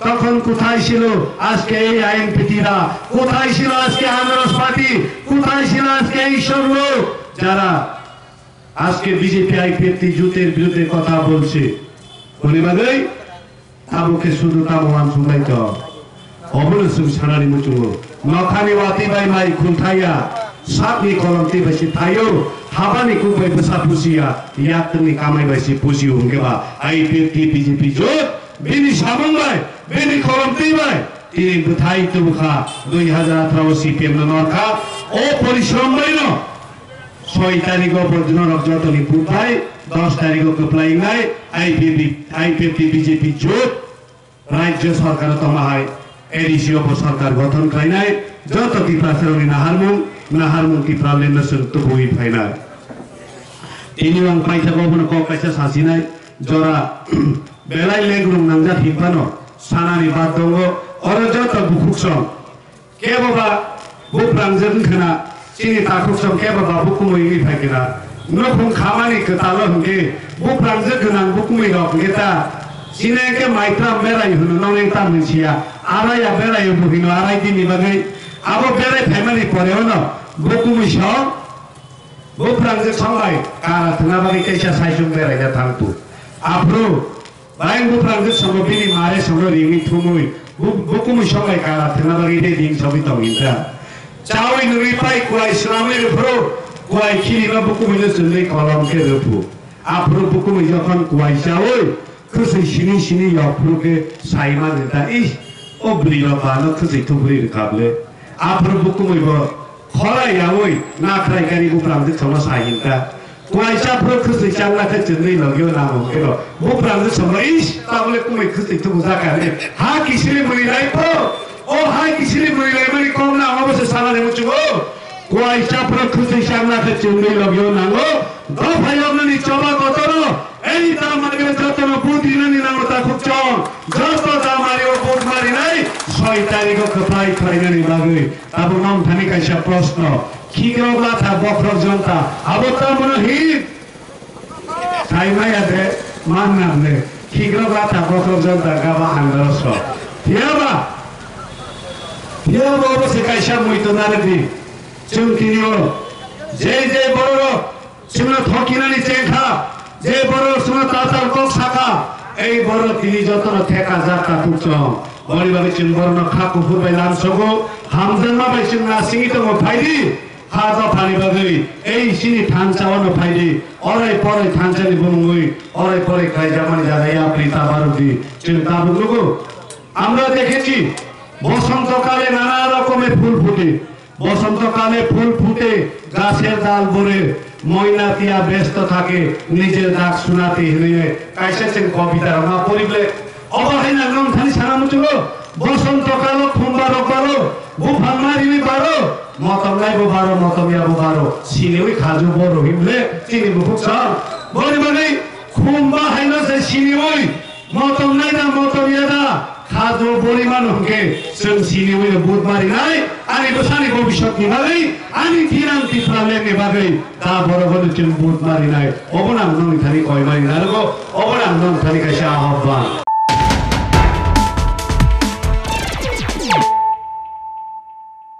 তখন কোথায় ছিল আজকে এই আইএনপিটিরা? কোথায় ছিল আজকে আনারস পার্টি? কোথায় ছিল আজকে এই সব লোক যারা আজকে বিজেপি আইপিএফটি জোটের বিরুদ্ধে কথা বলছে? Boni bagwi abo khe sudu tamo uansuk lai to. Obono chwng sanani muchungo. Nokhani watwi bai mai khulthaya. Sakni kolom twi bai se thaio, habani kuk bai bwsa pusiya, yaktwngni kamai bai se pusio hwnkhe ba I P F T B J P jot bini samung bai, bini kolom twi bai tini bwthai tubukha, dui hajar atharo C P M no norkha. O porishrom bai no soi tarikh o bo norok jotoni buthai, dos tarikh o kwplai wngnai I P F T, I P F T B J P jot. Rajya sarkar tongma hai A D C o bo sarkar gothon khlainai, joto Tiprasarokni naharmung, naharmung Tipraland no chwng tubuwi phainai. Tini ang paithago bono kok kaisa sasinai, jora belai lengrung nangjak hinphano sanani bad tongo, oro joto bukhuk song. Kebo ba buphrangjak wngkhwna, chini takhuk song kebo ba bukumui wngwi phaikhe na. Nukhung khamani kwtalo hwnkhe buphrangjak gwnang bukumui rok hwnkhe ta. Chini hwnkhe maitram berai hwno, nokni tam hwnsiya. Araya berai bo hino arai dini bagwi. Abo berai phaimani pore ono bukumui song, buphrangjak song bai kara thwngna bagwi teisa saichung beraina thangtu. Aphuru Bayang buphrangjak songo bini mare songo ringwi thumwi bu-, bukumui song bai kara thwngna bagwi de ring sogwi tong hinta. Chawi nungwi pai kuai swnamwi rwphuru kuai khilima bukumuino chwngwi kolom khe rwphu. Aphuru bukumui jokhon kuai chawi khwswi sini sini yokphuru khe sai man hinta, "Ish, o bwrwi rok bano khwswi thubri rwkha ble." Aphuru bukumui bo khora yaui nakhrai kari buphrangjak songo sai hinta. Kuaisa phuru khwswi changna khe chwngwi logio nango hwnkhe bo. Buphrangjak songno, "Ish, tabole kumui khwswi tubu jaka re. Ha kisili muni lai pho. O ha kisili muni lai mani kok na obo se sana de muchungo." Kuaisa phuru khwswi changna khe chwngwi logio nango. Dopha yoknani choba kotoro. Ei tamari jotono budinani nango takhuk chong. Joto tamari o bud marinai. Soi tarikh o kwplai khlainani bagwi. Tabuk nong thani kaisa proshno. Khikrok latha bokhorok jonta. Abo tamo no hin? Sai maya de, man na de. Khikrok latha bokhorok jonta gaba andro so. Phiyaba? Phiyaba obo se kaisa muitu narwkdi. Chwng tini o je je bororok chwngno thokinani chengkha, je bororok chwngno tatal kok sakha, ei bororok tini jotono theka jak takhuk chong. Boni bagwi chwng borokno kha kuphur bai lamsogo, hamjakma bai chwng nasingwi tongo, phaidi. Ha dophani bagwi ei chini thansa-o no phaidi, orai porai thansani bumungwi orai porai khlaijakmani jaga yapri ta barudi chwng tabuk nugo. আমরা দেখেছি, বসন্তকালে নানা রকমের ফুল ফোটে, বসন্তকালে ফুল ফুটে, গাছের ডাল ভরে, ময়না টিয়া ব্যস্ত থাকে, নিজের ডাক শোনাতে হৃদয়ে। Kaisa chwng kobita rok ma porible, obo hai nang nong thani sana muchungo, bosonto kalo khumba rok baro, buphang ma riwi baro, motom lai bo baro, motom ya bo baro, siniwi khaju boro himle, chini bukhuk sa. Boni bagwi khumba hai no se siniwi, motom lai da, motom ya da, khaju bori mano hwnkhe, chwng siniwi bud mari nai, ani bwsani bobiswt ni bagwi, ani thinang Tipraland ni bagwi, da boro bono chwng bud mari nai, obo nang nong thani koi mari narugo, obo nang nong thani kaisa ahobban.